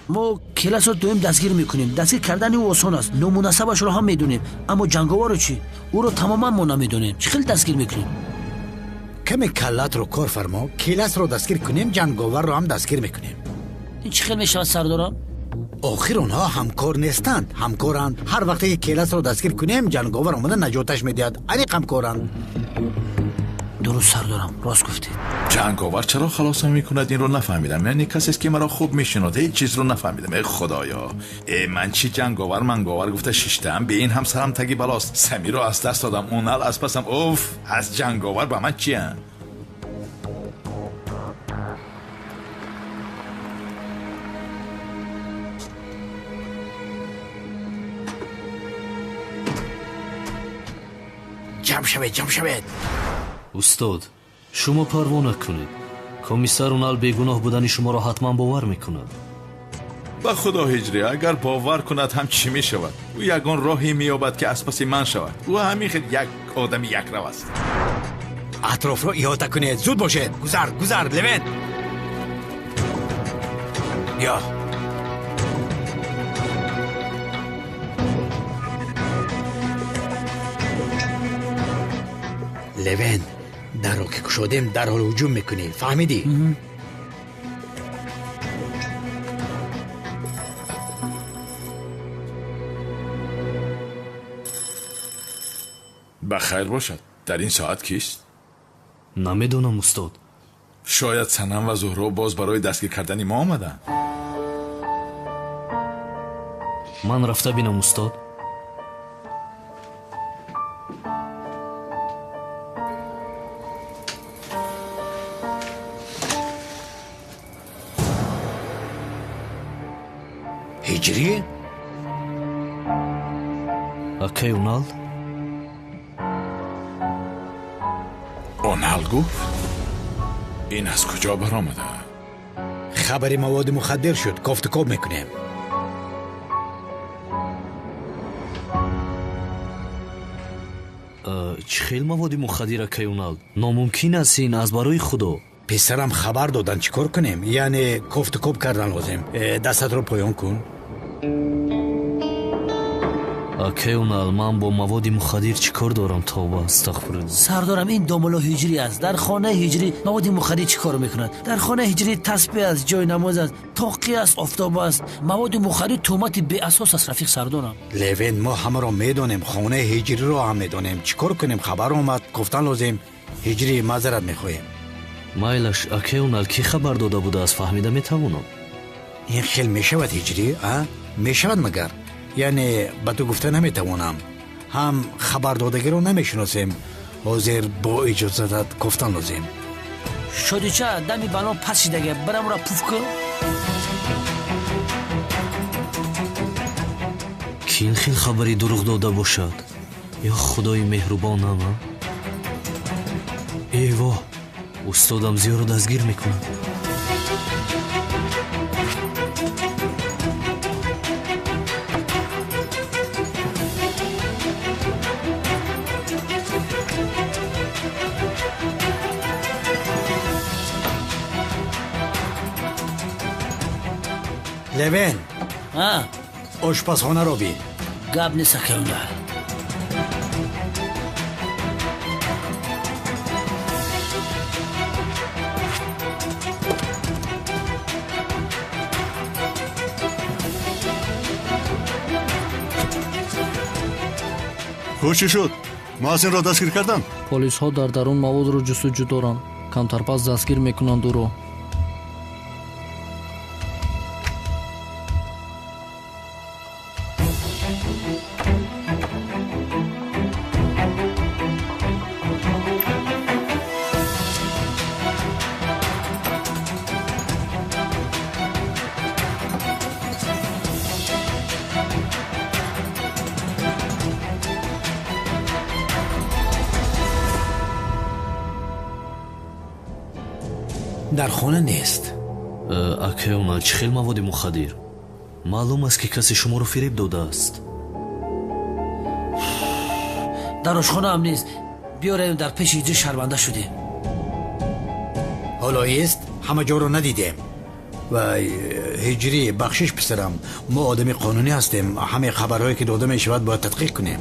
Мо Келасро доим дастгир мекунем. Дастгир кардани ӯ осон аст, номунасабашро ҳам медонем, аммо ҷанговарро чӣ? Ӯро тамоман мо намедонем. Чӣ хел дастгир мекунем? Каме каллатро кор фармо. Келасро дастгир кунем, ҷанговарро ҳам дастгир мекунем. Ин чӣ хел мешавад, сардорам? Охир онҳо ҳамкор нестанд, ҳамкоранд. Ҳар вақте ки Келасро дастгир кунем, ҷанговар омада наҷоташ медиҳад. Аниқ ҳамкоранд. Дуруст, сардорам, рост гуфтед. Ҷанговар чаро халосам мекунад, инро нафаҳмидам. Яъне касест, ки маро хуб мешинод. Ҳеҷ чизро нафаҳмидам. Эй худоё, э ман чӣ ҷанговар манговар гуфта шиштаам, бе ин ҳам сарам таги балост. Самиро аз даст додам, Унал аз пасам. Уф, аз ҷанговар ба ман чиян? Ҷамъ шавед, ҷамъ шавед. Устод, шумо парво накунед. Комиссар Унал бегуноҳ будани шуморо ҳатман бовар мекунад. Ба худо, Ҳиҷрӣ, агар бовар кунад ҳам чӣ мешавад? Ӯ ягон роҳе меёбад, ки аз паси ман шавад. Ӯ ҳамин хел як одами якрав аст. Атрофро иҳота кунед, зуд бошед. Гузар, гузар, Левент. Биё. Левент, дарро ки кушодем, дарҳол ҳуҷум мекунӣ, фаҳмидӣ? Ба хайр бошад. Дар ин соат кист? Намедонам, устод. Шояд Санам ва Зуҳро боз барои дастгир кардани мо омаданд. Ман рафта бинам, устод. Ҳиҷрӣ? Акай Унал? Унал гуфт? Ин аз куҷо баромада? Хабари маводи мухаддир шуд, кофтукоб мекунем. Чӣ хел маводи мухаддир, акай Унал? Номумкин аст ин, аз барои худо. Писарам хабар доданд, чӣ кор кунем? Яъне кофтукоб кардан лозим. Дастатро поён кун. Акай Унал, ман бо маводи мухаддир чӣ кор дорам? Тавба, астағфируллоҳ. Сардорам, ин домулло Ҳиҷрӣ аст. Дар хонаи Ҳиҷрӣ маводи мухаддир чӣ кор мекунад? Дар хонаи Ҳиҷрӣ таспеҳ аст, ҷои намоз аст, тоқӣ аст, офтоб аст. Маводи мухаддир туҳмати беасос аст, рафиқ сардорам. Левен, мо ҳамаро медонем, хонаи Ҳиҷриро ҳам медонем. Чӣ кор кунем? Хабар омад, гуфтан лозим. Ҳиҷрӣ, маъзарат мехоҳем. Майлаш, акай Унал, кӣ хабар дода будааст, фаҳмида метавонам? Ин хел мешавад, Ҳиҷрӣ, а? Мешавад магар? Яъне ба ту гуфта наметавонам. Ҳам хабардодагиро намешиносем. Ҳозир бо иҷозатат гуфтан лозим. Шодича, дами бало пас шидага, барам ӯро пуф кун. Ки ин хел хабари дурӯғ дода бошад? Ё худои меҳрубонам, а? Эво, устодам зиёро дастгир мекунад. Левен, А? ошпазхонаро бин. Гап нест, акай Унал. Хуш чӣ шуд? Муҳассинро дастгир карданд? Полисҳо дар дарун маводро ҷустуҷӯ доранд. Камтарпас дастгир мекунанд ӯро. Дар хона нест. Акай Унал, чӣ хел маводи мухаддир? Маълум аст, ки касе шуморо фиреб додааст. Дар ошхонаам нест. Биёрем, дар пеши Ҳиҷрӣ шарманда шудем. Ҳоло ест, ҳама ҷоро надидем. Вай, ҳиҷрӣ, бахшиш писарам, мо одами қонунӣ ҳастем. Ҳамаи хабарҳое ки дода мешавад бояд тадқиқ кунем.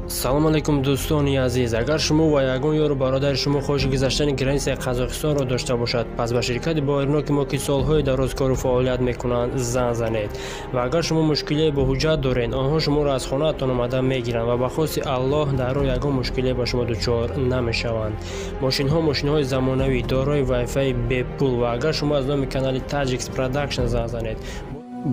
Салом алейкум, дӯстони азиз. Агар шумо ва ягон ёру бародари шумо хоҳиши гузаштани границаи Қазоқистонро дошта бошад, пас ба ширкати боварноки мо, ки солҳои дароз кору фаъолият мекунанд, занг занед. Ва агар шумо мушкилие бо ҳуҷҷат доред, онҳо шуморо аз хонаатон омада мегиранд ва ба хости Аллоҳ дар роҳ ягон мушкилие ба шумо дучор намешаванд. Мошинҳо мошинҳои замонавӣ, дорои вайфаи бепул, ва агар шумо аз номи канали Таҷикс Продакшн занг занед,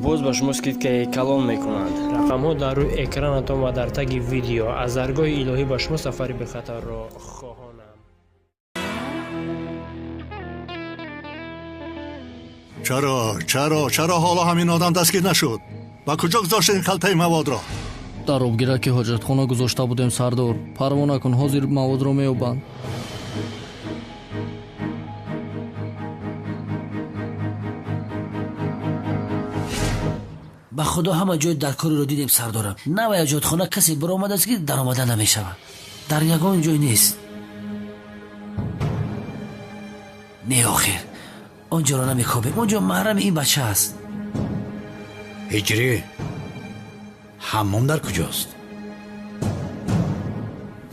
боз ба шумо скидкаи калон мекунанд. Рақамҳо дар рӯи экранатон ва дар таги видео. Аз даргоҳи илоҳӣ ба шумо сафари бехатарро хоҳонам. Чаро, чаро, чаро ҳоло ҳамин одам дастгир нашуд? Ба куҷо гузоштед ин халтаи маводро? Дар обгираки ҳоҷатхона гузошта будем, сардор. Парво накун, ҳозир маводро меёбанд. Ба худо, ҳама ҷои дар корро дидем, сардорам. Навай ҳоҷатхона касе баромадааст, ки даромада намешавад. Дар ягон ҷой нест. Не, охир он ҷоро намекобем, он ҷо маҳрами ин бача аст. Ҳиҷрӣ, ҳаммом дар куҷост?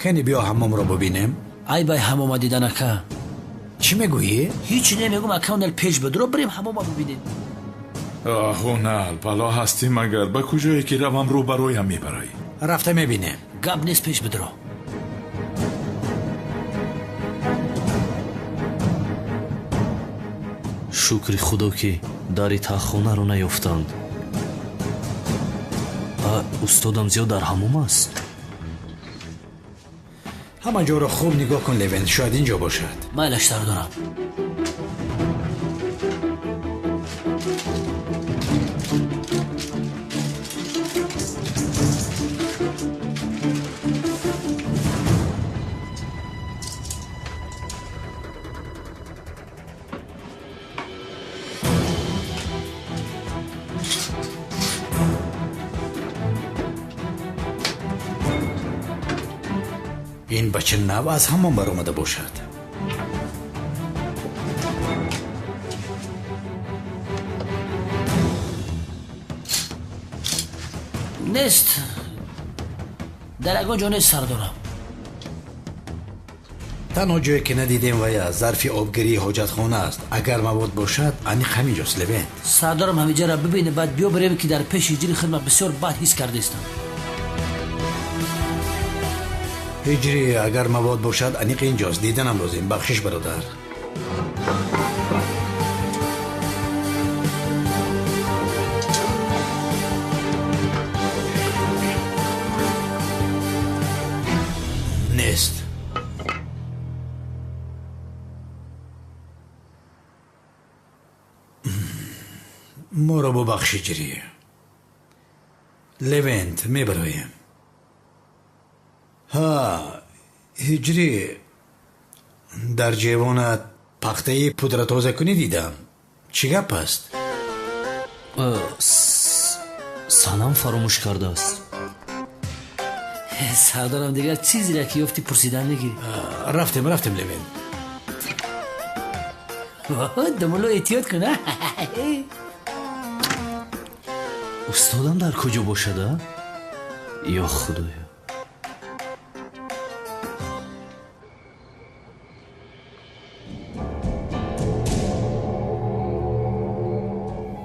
Кани биё ҳаммомро бубинем. Ай бай ҳаммома дидан, ака. Чӣ мегӯӣ? Ҳеҷ намегӯм, ака. Онал пеш бидро, бирем ҳаммома бубинем. Оҳ, Унал, бало ҳастӣ магар? Ба куҷое ки равам, рӯ ба рӯям мебарӣ. Рафта мебинем. Гап нест, пеш бидро. Шукри худо, ки дари таҳхонаро наёфтанд. Устодам зиёд дар ҳаммом аст. Ҳама ҷоро хуб нигоҳ кун, Левент, шояд ин ҷо бошад. Майлаш, сардорам. Ин бача нав аз ҳамон баромада бошад. Нест, дар ягон ҷо нест, сардорам. Танҳо ҷое ки надидем вая зарфи обгирии ҳоҷатхона аст. Агар мавод бошад, аниқ ҳамин ҷост, Левент. Сардорам, ҳамиҷаро бибинем, баъд биё бирем, ки дар пеши ҳиҷри хидмат бисёр бад ҳис кардаистам. Ҳиҷрӣ, агар мавод бошад, аниқ ин ҷост. Диданам лозим. Бахшиш, бародар. Нест. Моро бубахш, ҳиҷрӣ. Левент, мебароем. Ҳа, ҳиҷрӣ, дар ҷевонат пахтаи пудратозакунӣ дидам. Чӣ гап аст? Санам фаромӯш кардааст. Сардорам, дигар чизеро ки ёфтӣ, пурсидан мегирӣ. Рафтем, рафтем, Левент. Думулло, эҳтиёт кун. Устодам дар куҷо бошад, а? Ё худоё!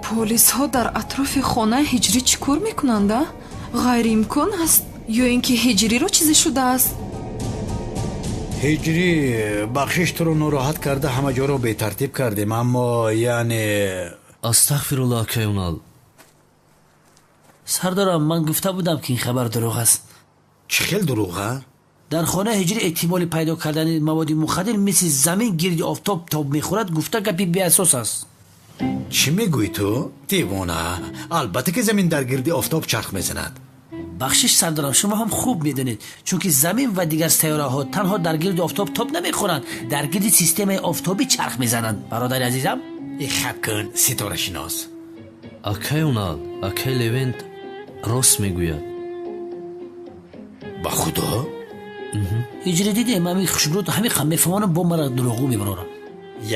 Полисҳо дар атрофи хонаи ҳиҷрӣ чӣ кор мекунанд, а? Ғайриимкон аст, ё ин ки ҳиҷриро чизе шудааст? Ҳиҷрӣ, бахшиш, туро нороҳат карда, ҳама ҷоро бетартиб кардем, аммо яъне Астағфируллоҳ, акай Унал. Сардорам, ман гуфта будам, ки ин хабар дурӯғ аст. Чӣ хел дурӯғ, а? Дар хонаи ҳиҷрӣ эҳтимоли пайдо кардани маводи мухаддир мисли замин гирди офтоб тоб мехӯрад гуфта гапи беасос аст. Чӣ мегӯӣ ту, девона? Албатта ки замин дар гирди офтоб чарх мезанад. Бахшиш, сардорам, шумо ҳам хуб медонед, чунки замин ва дигар сайёраҳо танҳо дар гирди офтоб тоб намехӯранд, дар гирди системаи офтобӣ чарх мезананд, бародари азизам. Хаб кун, ситорашинос. Акай Унал, акай Левент рост мегӯяд. Ба худо, Ҳиҷрӣ дидем, ҳамин хушбрӯд ҳамин қам мефаҳмонам, бо мара дурӯғгӯ мебарорам.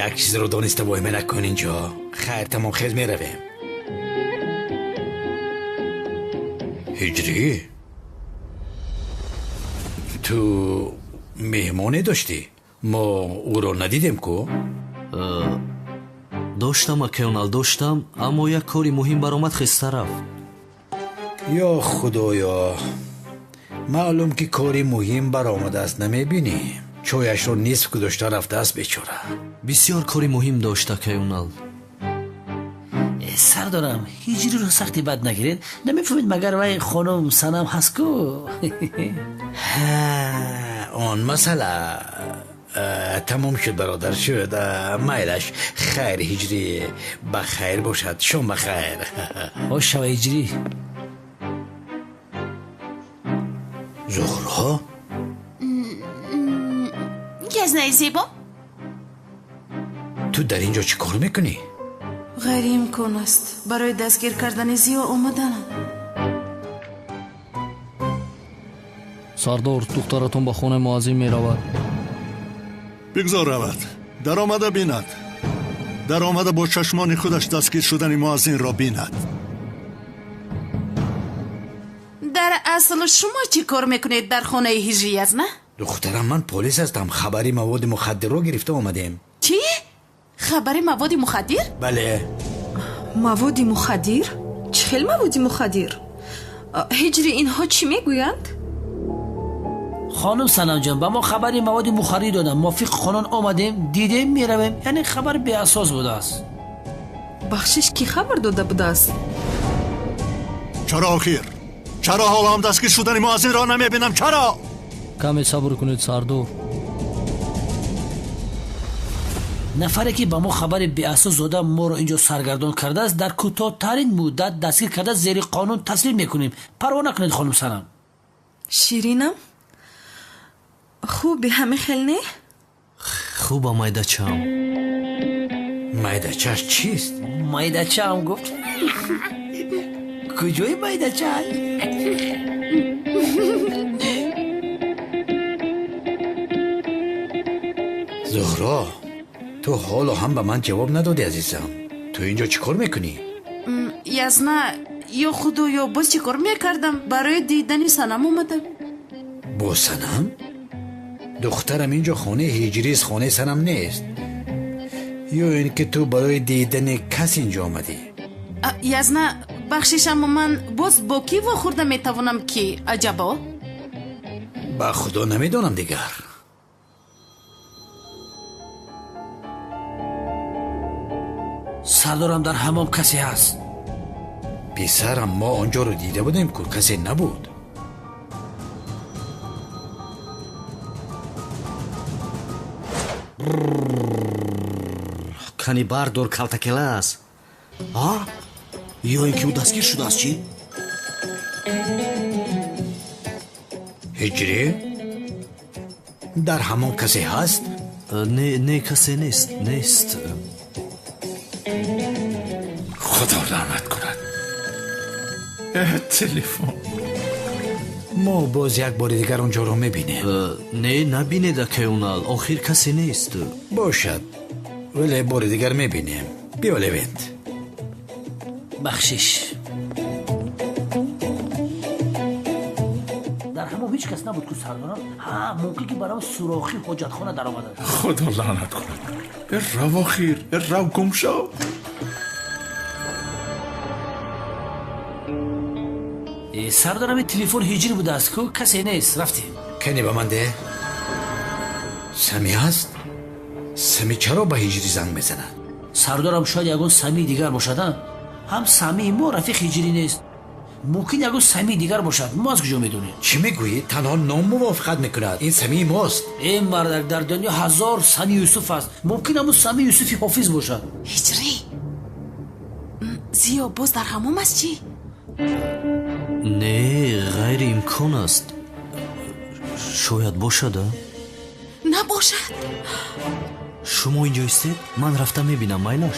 Як чизро дониста воҳима накун инҷо. Хайр, тамом, хез меравем. Ҳиҷрӣ, ту меҳмоне доштӣ? Мо ӯро надидем ку? Доштам, акаёнал, доштам, аммо як кори муҳим баромад, хеста рафт. Ё худоё, маълум ки кори муҳим баромадааст, намебинӣ? Чояшро нисф гузошта рафтааст бечора. Бисёр кори муҳим дошт, акаёнал. Сардорам, ҳиҷриро сахти бад нагиред. Намефаҳмед, магар вай хонум Санам ҳаст ку? Он масъала тамом шуд, бародар, шуд. Майлаш, хайр, ҳиҷрӣ, ба хайр бошад, шом ба хайр. Бош шава, ҳиҷрӣ. Зуҳро? Язнаи зебо? Ту дар ин ҷо чӣ кор мекунӣ? Ғайриимкон аст. Барои дастгир кардани Зиё омаданам. Сардор, духтаратон ба хонаи муаззин меравад. Бигзор равад, даромада бинад. Даромада бо чашмони худаш дастгир шудани муаззинро бинад. Дар асл шумо чӣ кор мекунед дар хонаи ҳиҷрӣ, язна? Духтарам, ман полис ҳастам. Хабари маводи мухаддирро гирифта омадем. Чӣ? Хабари маводи мухаддир? Бале. Маводи мухаддир? Чӣ хел маводи мухаддир? Ҳиҷрӣ, инҳо чӣ мегӯянд? Хонум Санамҷон, ба мо хабари маводи мухаддир доданд. Мувофиқи қонун омадем, дидем, меравем. Яъне хабар беасос будааст. Бахшиш, кӣ хабар дода будааст? Чаро охир? Чаро ҳоло ҳам дастгир шудани муаззинро намебинам? Чаро? Каме сабр кунед, сардор. Нафаре ки ба мо хабари беасос дода, моро инҷо саргардон кардааст, дар кӯтоҳтарин муддат дастгир карда зери қонун таслим мекунем. Парво накунед, хонум Санам. Ширинам, хуби ҳаме хел не? Хуба, майдачаам. Майдачааш чист? Майдачаам гуфт. Куҷои майдачааш? Зуҳро, ту ҳоло ҳам ба ман ҷавоб надодӣ, азизам. Ту инҷо чӣ кор мекунӣ? Язна, ё худоё, боз чӣ кор мекардам? Барои дидани Санам омадам. Бо Санам? Духтарам, инҷо хонаи ҳиҷрист, хонаи Санам нест. Ё ин ки ту барои дидани кас инҷо омадӣ? Язна, бахшиш, аммо ман боз бо кӣ вохӯрда метавонам ки аҷабо? Ба худо намедонам дигар. Сардорам, дар ҳамом касе ҳаст. Писарам, мо онҷоро дида будем ку, касе набуд. Кани бардор, калтакела аст. А? Ё ин ки ӯ дастгир шудааст, чӣ? Ҳиҷрӣ, дар ҳамон касе ҳаст? Не, не, касе нест, нест. Худо лаънат кунад. Телефон. Мо боз як бори дигар онҷоро мебинем. Не, набинед, акаёнал, охир касе нест. Бошад, вале бори дигар мебинем. Биё, Левент. Бахшиш. Дар ҳамом ҳеҷ кас набуд ку, сардорам. Ҳа, мумкин ки барам сурохи ҳоҷатхона даромадааст. Худо лаънат кунад. Рав охир, рав, гум шав. Сардорам, телефон ҳиҷрӣ будааст ку, касе нест, рафтем. Кани ба ман деҳ. Сами ҳаст? Сами чаро ба ҳиҷрӣ занг мезанад? Сардорам, шояд ягон самии дигар бошад. Ҳам самии мо рафиқ ҳиҷрӣ нест. Мумкин ягон самии дигар бошад, мо аз куҷо медонем? Чӣ мегӯӣ? Танҳо ном мувофиқат мекунад. Ин самии мост. Э мардак, дар дунё ҳазор сами Юсуф аст. Мумкин ҳамун сами Юсуфи ҳофиз бошад. Ҳиҷрӣ, Зиё боз дар ҳамом аст чӣ? Не, ғайриимкон аст. Шояд бошад, а? Набошад. Шумо инҷо истед, ман рафта мебинам, майлаш.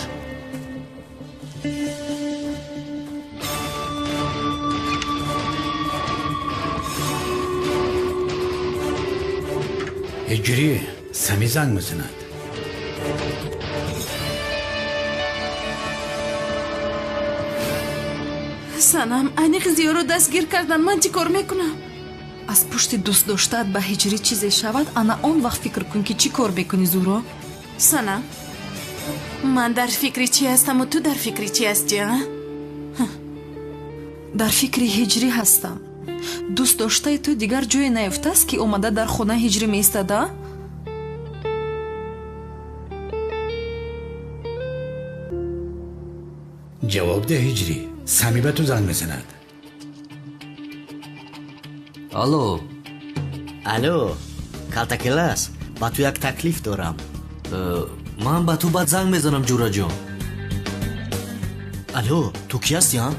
Ҳиҷрӣ, Сами занг мезанад. Санам, аниқ Зиёро дастгир кардан, ман чӣ кор мекунам? Аз пушти дӯст доштаат ба ҳиҷрӣ чизе шавад, ана он вақт фикр кун, ки чӣ кор мекунӣ, Зуҳро. Санам, ман дар фикри чӣ ҳастаму ту дар фикри чӣ ҳастӣ, а? Дар фикри ҳиҷрӣ ҳастам. Дӯст доштаи ту дигар ҷое наёфтааст, ки омада дар хонаи ҳиҷрӣ меистад, а? Ҷавоб деҳ, ҳиҷрӣ. Сами ба ту занг мезанад. Алло. Алло, Калтакелас, ба ту як таклиф дорам. Ман ба ту баъд занг мезанам, ҷураҷон. Алло, ту кӣ ҳастӣ, а?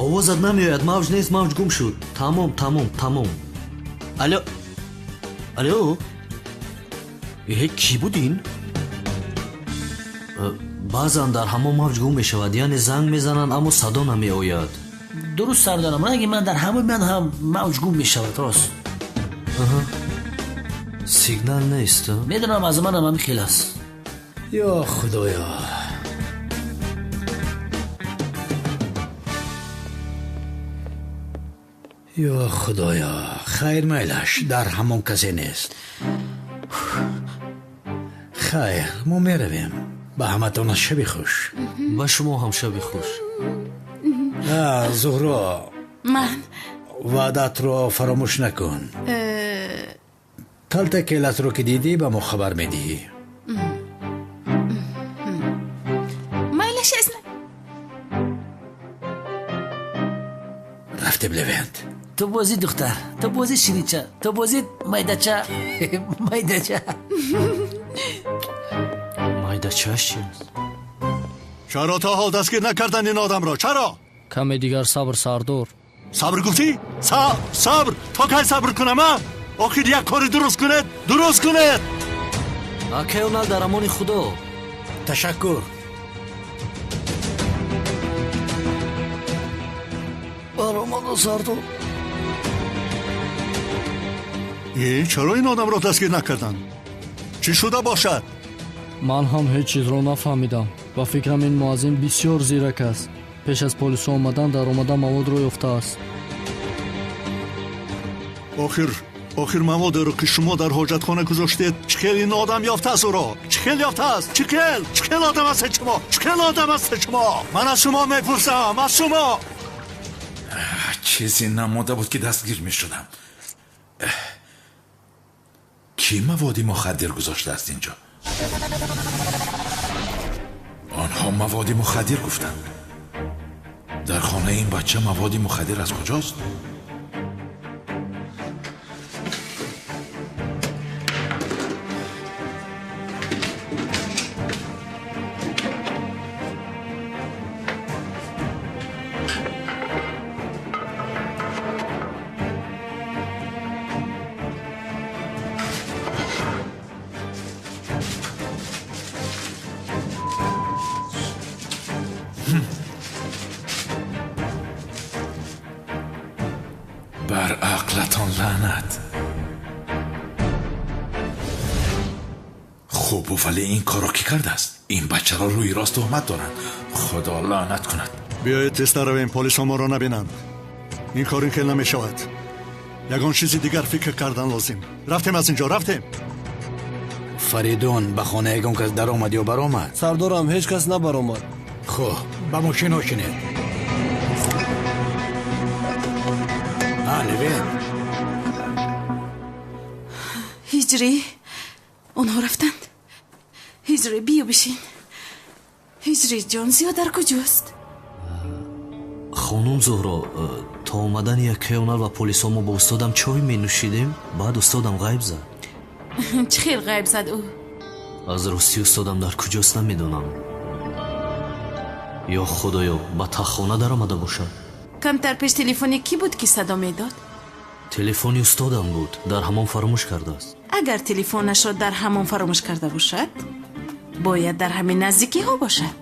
Овозат намеояд, мавҷ нест, мавҷ гум шуд. Тамом, тамом, тамом. Алло, алло, э, кӣ буд ин? Баъзан дар ҳамон мавҷ гум мешавад, яъне занг мезананд, аммо садо намеояд. Дуруст, сардарам, ранги ман дар ҳамои ман ҳам мавҷ гум мешавад, рост. Сигнал нест. Медонам, аз манам ҳамин хел аст. Ё худоё. Ё худоё, хайр, майлаш, дар ҳамон касе нест. Хайр, мо меравем. Ба ҳаматон шаби хуш. Ба шумо ҳам шаби хуш. Зуҳро, ман ваъдаатро фаромӯш накун. Калтакелатро ки дидӣ, ба мо хабар медиҳӣ. Майлаш, аст. Рафтем, Левент. Ту бозӣ, духтар, ту бозӣ, ширинча, ту бозӣ, майдача, майдача. Майдачааш чи аст? Чаро то ҳол дастгир накардан ин одамро? Чаро? Каме дигар сабр, сардор. Сабр гуфтӣ? Сабр? То кай сабр кунам, а? Охир як кори дуруст кунед, дуруст кунед. Акай Онал, дар амони Худо. Ташаккур. Баромадо, сардор. Э, чаро ин одамро дастгир накарданд? Чӣ шуда бошад? Ман ҳам ҳеҷ чизро нафаҳмидам. Ба фикрам, ин муаззин бисёр зирак аст. Пеш аз полисҳо омадан даромада маводро ёфтааст. Охир маводеро, ки шумо дар ҳоҷатхона гузоштед, чӣ хел ин одам ёфтааст ӯро? Чӣ хел ёфтааст? Чӣ хел? Чӣ хел одам ҳастед шумо? Чӣ хел одам ҳастед шумо? Ман аз шумо мепурсам, аз шумо. Чизе намонда буд, ки дастгир мешудам. Кӣ маводи мухаддир гузоштааст инҷо? Онҳо маводи мухаддир гуфтанд. Дар хонаи ин бача маводи мухаддир аз куҷост? Бар ақлатон лаънат. Хуб, вале ин корро кӣ кардааст? Ин бачаро рӯи рост туҳмат доранд. Худо лаънат кунад. Биёед тезтар равем, полисҳо моро набинанд. Ин кор ин хел намешавад. Ягон чизи дигар фикр кардан лозим. Рафтем аз инҷо, рафтем. Фаридун, ба хона ягон кас даромад ё баромад? Сардорам, ҳеҷ кас набаромад. Хуб, ба мошинҳо шинед. Левент. Ҳиҷрӣ, онҳо рафтанд. Ҳиҷрӣ, биё бишин. Ҳиҷрӣ ҷон, Зиё дар куҷост? Хонум Зуҳро, то омадани яккаи Онал ва полисҳо мо бо устодам чой менӯшидем, баъд устодам ғайб зад. Чӣ хел ғайб зад ӯ? Аз ростӣ устодам дар куҷост намедонам. Ё худоё, ба таххона даромада бошад. Камтар пеш телефони кӣ буд, ки садо медод? Телефони устодам буд, дар ҳамон фаромӯш кардааст. Агар телефонашро дар ҳамон фаромӯш карда бошад, бояд дар ҳамин наздикиҳо бошад.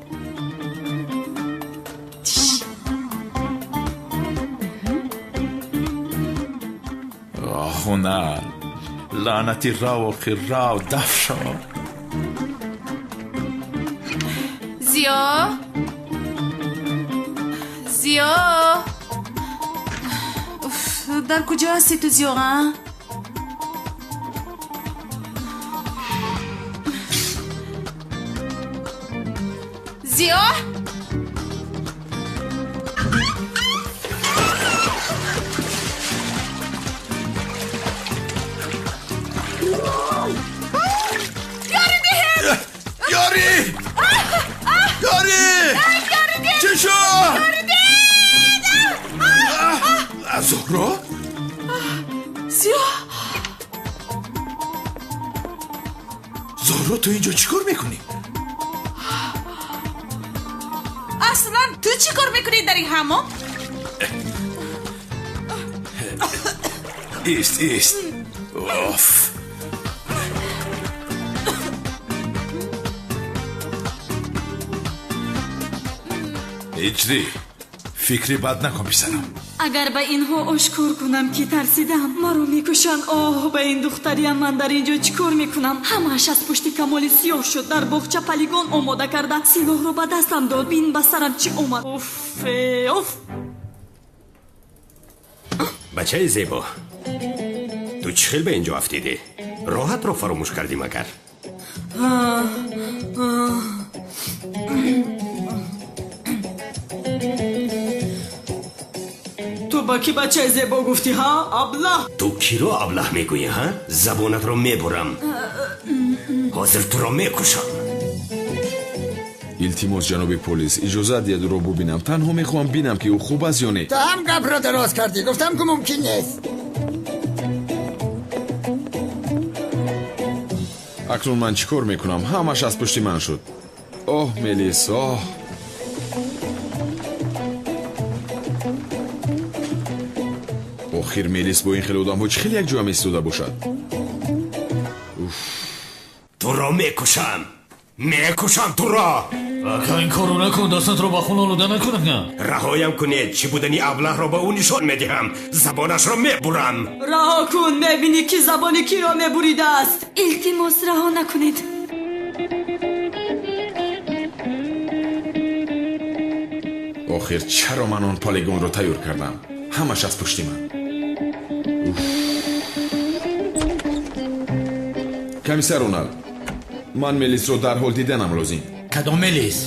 Ҳунар, Лаънатӣ, рав, охир рав, даф шав. Зиё, Зиё, дар куҷо ҳастӣ ту, Зиё? А, Зиё, ёрӣ, ёрӣ! Чӣ шуд, Зуҳро? Зиё! Зуҳро, ту инҷо чӣ кор мекунӣ? Аслан ту чӣ кор мекунӣ дар ин ҳаммом? Ист, ист, оф! Ҳиҷрӣ, фикри бад накун, писарам. Агар ба инҳо ошкор кунам, ки тарсидам, маро мекушанд. Оҳ, ба ин духтариям! Ман дар ин ҷо чӣ кор мекунам? Ҳамааш аз пушти Камоли Сиёҳ шуд. Дар боғча полигон омода карда, силоҳро ба дастам дод. Бин, ба сарам чӣ омад! Уф, уф! Бачаи зебо, ту чӣ хел ба ин ҷо афтидӣ? Роҳатро фаромӯш кардӣ магар? Ту ба кӣ бачаи зебо гуфтӣ, ҳа, аблаҳ? Ту киро аблаҳ мегӯӣ, ҳа? Забонатро мебурам, ҳозир туро мекушам. Илтимос, ҷаноби полис, иҷозат диҳед ӯро бубинам. Танҳо мехоҳам бинам, ки ӯ хуб аст ё не. Ту ҳам гапро дароз кардӣ. Гуфтам, ки мумкин нест. Акнун ман чӣ кор мекунам? Ҳамаш аз пушти ман шуд. Оҳ, Мелис, оҳ! Охир Мелис бо ин хеле одамҳо чӣ хел якҷоя меистода бошад? Туро мекушам, мекушам туро! Ака, ин корро накун, дастатро ба хун олуда накун, ака. Раҳоям кунед, чӣ будани аблаҳро ба ӯ нишон медиҳам, забонашро мебурам. Раҳо кун, мебинӣ, ки забони киро мебуридааст. Илтимос, раҳо накунед. Охир чаро ман он полигонро тайёр кардам? Ҳамаш аз пушти ман. Комиссар Унал, ман Мелисро дарҳол диданам лозим. Кадом Мелис?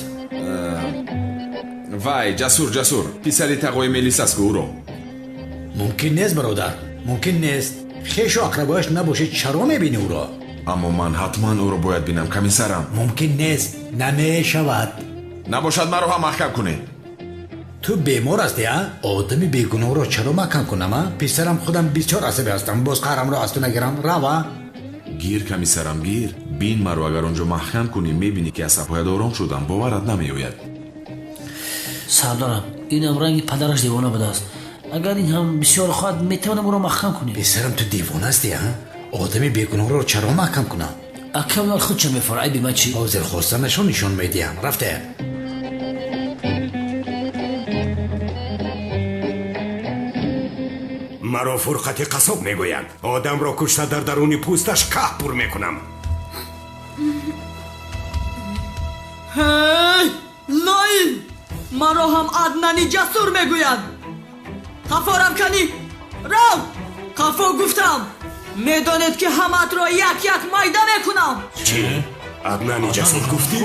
Вай, Ҷасур, Ҷасур, писари тағои Мелис аст ку, ӯро. Мумкин нест, бародар, мумкин нест. Хешу ақрабояш набошед, чаро мебинӣ ӯро? Аммо ман ҳатман ӯро бояд бинам, комиссарам. Мумкин нест, намешавад. Набошад, маро ҳам маҳкам кунед. Ту бемор ҳастӣ, а? Одами бегуноҳро чаро маҳкам кунам, а? Писарам, худам бисёр асабӣ ҳастам, боз қаҳрамро аз ту нагирам. Рава. Гир, комиссарам, гир. Бин маро, агар он ҷо маҳкам кунӣ, мебинӣ, ки асабҳоят ором шудам, боварат намеояд. Сардорам, инам ранги падараш девона будааст. Агар ин ҳам бисёр хоҳад, метавонам ӯро маҳкам кунем. Писарам, ту девона ҳастӣ, а? Одами бегуноҳро чаро маҳкам кунам? Ака, унар худча мефора, айби ман чӣ? Ҳозир хостанашон нишон медиҳам. Рафте. Маро Фурқати қассоб мегӯянд. Одамро кушта, дар даруни пӯсташ каҳ пур мекунам. Ҳей, лоил! Маро ҳам Аднани Ҷасур мегӯянд. Қафо равканӣ, рав! Қафо гуфтам! Медонед, ки ҳамаатро як як майда мекунам. Чӣ, Аднани Ҷасур гуфтӣ?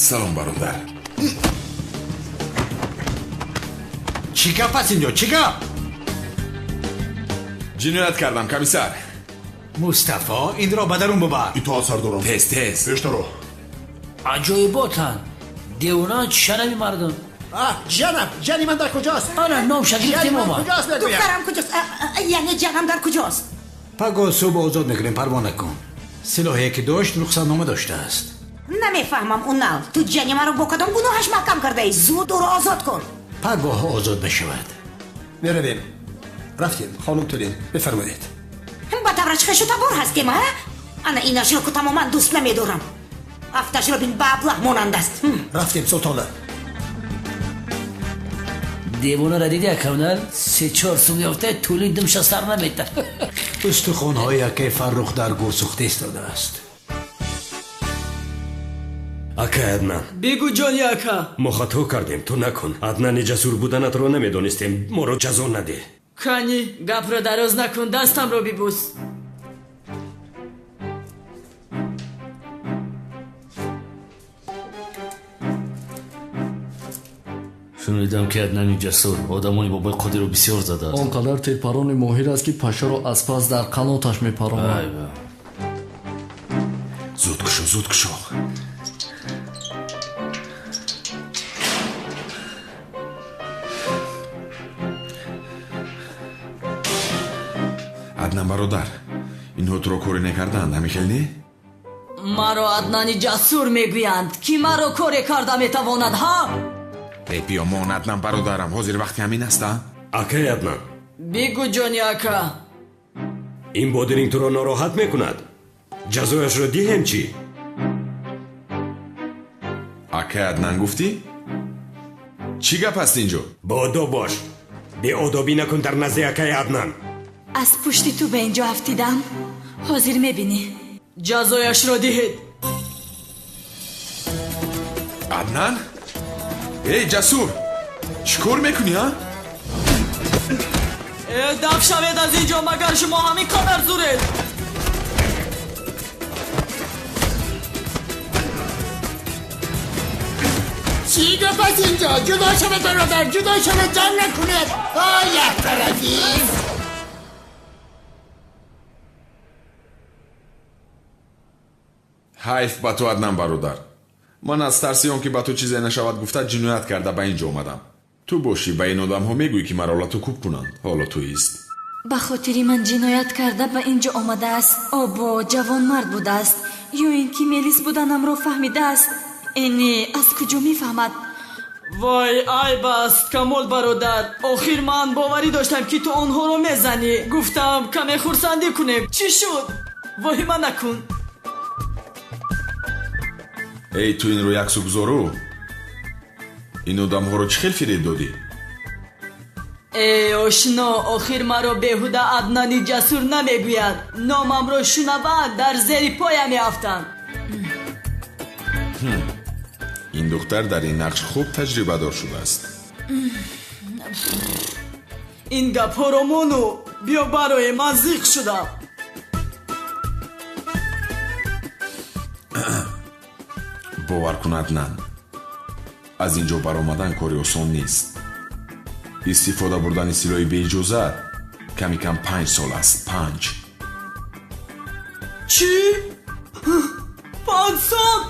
Салом, бародар. Чӣ гап аст инҷо, чӣ гап? Ҷиноят кардам, комиссар. Мустафо, инро ба дарун бубар. Итоат, сардорам. Тез, тез. Пештаро. Аҷоиботанд, девонаанд, шарами мардум. Ҷанам, ҷани ман дар куҷост? Ана номша гирифтем, омад. Духтарам куҷост? Яъне ҷанам дар куҷост? Пагоҳ субҳ озод мекунем, парво накун. Силоҳе ки дошт, рухсатнома доштааст. Намефаҳмам, Унал, ту ҷани маро бо кадом гуноҳаш маҳкам кардаӣ? Зуд ӯро озод кун. Пагоҳ озод мешавад. Меравем. Рафтем, хонум Тулин, бифармоед. Ба тавраш хешу табор ҳастем, а? Ана инашро ку тамоман дӯст намедорам. Афташро бин, ба аблаҳ монанд аст. Рафтем, султона. Девонаро диди акавнал? 3-4 сум ёфта тӯли думша сар намета. Устухонҳои акаи Фаррух дар гур сӯхта истодааст. Акай Аднан. Бигӯ, ҷони ака. Мо хато кардем, ту накун. Аднани ҷасур буданатро намедонистем. Моро ҷазо надеҳ. Кани, гапро дароз накун, дастамро бибӯс. Шунидам, ки Аднани ҷасур одамони бобои Қодирро бисёр задааст. Он қадар тирпарони моҳир аст, ки пашаро аз пас дар қаноташ мепаронад. Айба. Зуд кушо, зуд кушо. Аднан бародар, инҳо туро коре накардаанд, ҳамин хел не? Маро Аднани ҷасур мегӯянд. Ки маро коре карда метавонад, ҳа? Эй, биёмон, Аднан бародарам, ҳозир вақти ҳамин аст, а? Акай Аднан. Бигӯ, ҷони ака. Ин бодиринг туро нороҳат мекунад. Ҷазояшро диҳем чӣ? Акай Аднан гуфтӣ? Чӣ гап аст инҷо? Боодоб бош. Беодобӣ накун дар назди акай Аднан. Аз пушти ту ба инҷо афтидам. Ҳозир мебинӣ. Ҷазояшро диҳед. Аднан? Эй, ҷасур! Чӣ кор мекунӣ, а? Э, даф шавед аз инҷо, магар шумо ҳамин қадар зуред? Чӣ гап аст инҷо? Ҷудо шавед, бародар, ҷудо шавед, ҷанг накунед. Ой, яктарафӣ. Ҳайф ба ту, Аднан бародар. Ман аз тарси он ки ба ту чизе нашавад гуфта ҷиноят карда ба ин ҷо омадам. Ту бошӣ ба ин одамҳо мегӯӣ, ки маро лату кӯб кунанд. Ҳоло туист. Ба хотири ман ҷиноят карда ба ин ҷо омадааст. Обо ҷавонмард будааст. Ё ин ки мелис буданамро фаҳмидааст. Эне аз куҷо мефаҳмад? Вой, айб аст, Камол бародар. Охир ман боварӣ доштам, ки ту онҳоро мезанӣ. Гуфтам каме хурсандӣ кунем. Чӣ шуд? Воҳима накун. Эй, ту инро яксу гузору. Ин одамҳоро чӣ хел фиреб додӣ? Эй, ошно, охир маро беҳуда Аднани ҷасур намегӯяд. Номамро шунаванд, дар зери поя меафтанд. Ин духтар дар ин нақш хуб таҷрибадор шудааст. Ин гапҳоро мону биё барои ман зиқ шудам. Бовар кун, Аднан, аз ин ҷо баромадан кори осон нест. Истифода бурдани силоҳи беиҷозат ками кам 5 сол аст. 5. Чӣ? 5 сол?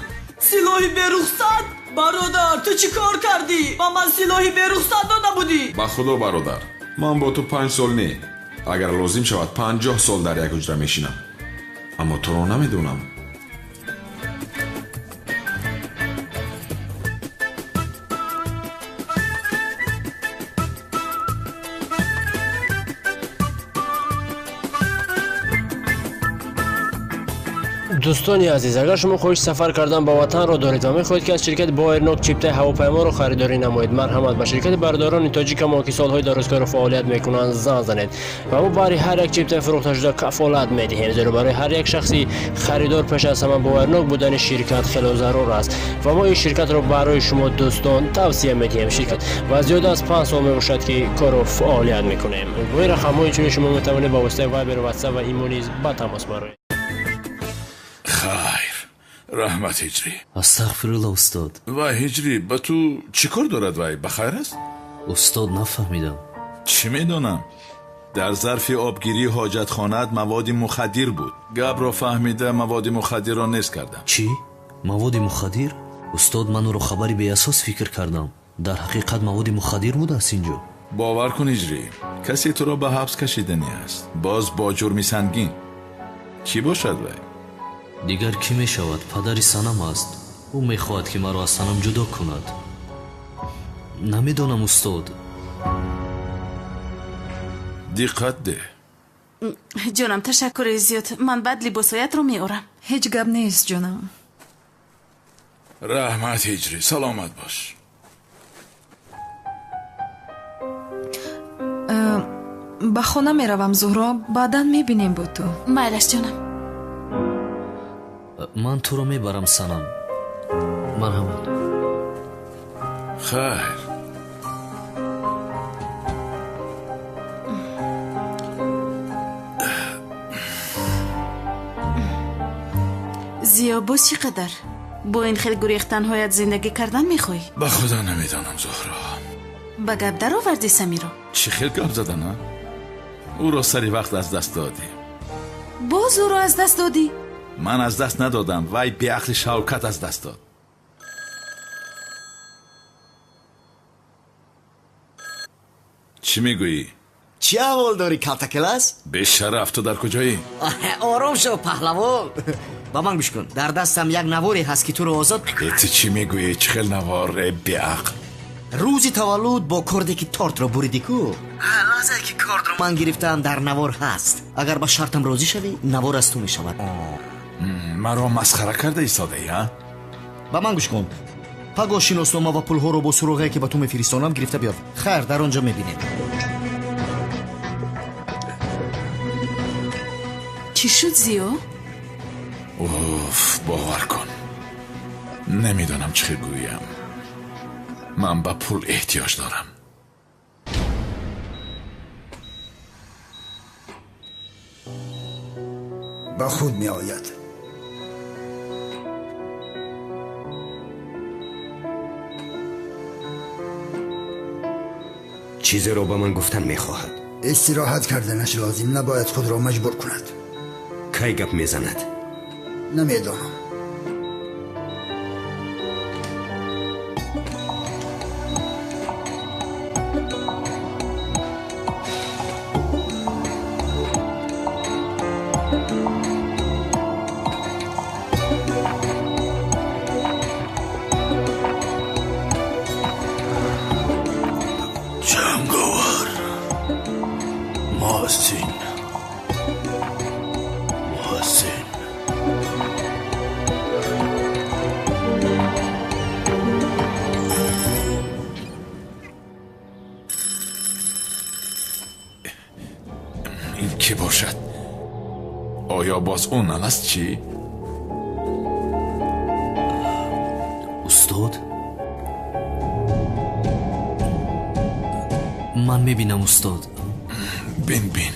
Силоҳи берухсат? Бародар, ту чӣ кор кардӣ? Ба ман силоҳи берухсат дода будӣ. Ба худо, бародар, ман бо ту 5 сол не, агар лозим шавад 50 сол дар як ҳуҷра мешинам. Аммо туро намедонам. Дӯстони азиз, агар шумо хоҳиши сафар кардан ба ватанро доред ва мехоҳед, ки аз ширкати Боэрнок чиптаи ҳавопайморо харидорӣ намоед, марҳамат, ба ширкати бародарони тоҷикамо, ки солҳои дарозкору фаъолият мекунанд, занг занед ва мо баҳри ҳар як чиптаи фурӯхташуда кафолат медиҳем, зеро барои ҳар як шахси харидор пеш аз ҳама боварнок будани ширкат хело зарур аст ва мо ин ширкатро барои шумо дӯстон тавсия медиҳем. Ширкат ва зиёда аз 5 сол мебошад, ки кору фаъолият мекунем. Бо ин рақамҳо инчунин шумо метавонед ба воситаи Вайбер, Ватсап ва Имо низ ба тамос бароед. Хайр, раҳмат, Ҳиҷрӣ. Астағфирулло, устод. Вай, Ҳиҷрӣ, ба ту чӣ кор дорад вай? Ба хайр аст? Устод, нафаҳмидам. Чӣ медонам? Дар зарфи обгирии ҳоҷатхонаат маводи мухаддир буд. Гапро фаҳмида маводи мухаддирро нест кардам. Чӣ? Маводи мухаддир? Устод, ман ӯро хабари беасос фикр кардам. Дар ҳақиқат маводи мухаддир будааст инҷо. Бовар кун, Ҳиҷрӣ, касе туро ба ҳабс кашиданӣ аст. Боз бо ҷурми сангин. Кӣ бошад вай? Дигар кӣ мешавад? Падари Санам аст. Ӯ мехоҳад, ки маро аз Санам ҷудо кунад. Намедонам, устод. Диққат деҳ. Ҷонам, ташаккури зиёд. Ман баъд либосҳоятро меорам. Ҳеҷ гап нест, ҷонам. Раҳмат, Ҳиҷрӣ, саломат бош. Ба хона меравам, Зуҳро, баъдан мебинем бо ту. Майлаш, ҷонам. Ман туро мебарам, Санам. Марҳамат. Хайр. Зиё, боз чӣ қадар? Бо ин хел гурехтанҳоят зиндагӣ кардан мехоҳӣ? Ба худо намедонам, Зуҳро. Ба гап даровардӣ Самиро? Чӣ хел гап задан, а? Ӯро сари вақт аз даст додӣ. Боз ӯро аз даст додӣ? Ман аз даст надодам, вай беақли Шавкат аз даст дод. Чӣ мегӯӣ? Чӣ аҳвол дорӣ, калтакелас? Бешараф, ту дар куҷоӣ? Ором шав, паҳлавон. Ба ман гӯш кун, дар дастам як наворе ҳаст, ки туро озод. Ту чӣ мегӯӣ? Чӣ хел навор, беақл? Рӯзи таваллуд бо корде ки тортро буридӣ ку? Лаҳзае ки кордро ман гирифтам, дар навор ҳаст. Агар ба шартам розӣ шавӣ, навор аз ту мешавад. Маро масхара карда истодаӣ, а? Ба ман гӯш кун. Пагоҳ шиноснома ва пулҳоро бо суроғае ки ба ту мефиристонам гирифта биёр. Хайр, дар он ҷо мебинем. Чӣ шуд, Зиё? Уф, бовар кун, намедонам чӣ хел гӯям. Ман ба пул эҳтиёҷ дорам. Ба худ меояд. Чизеро ба ман гуфтан мехоҳад. Истироҳат карданаш лозим, набояд худро маҷбур кунад. Кай гап мезанад? Намедонам. Ҷанговар, Муҳсин, Муҳсин. Ин кӣ бошад? Оё боз ӯ аст чӣ? Устод, ман мебинам, устод. Бин, бин.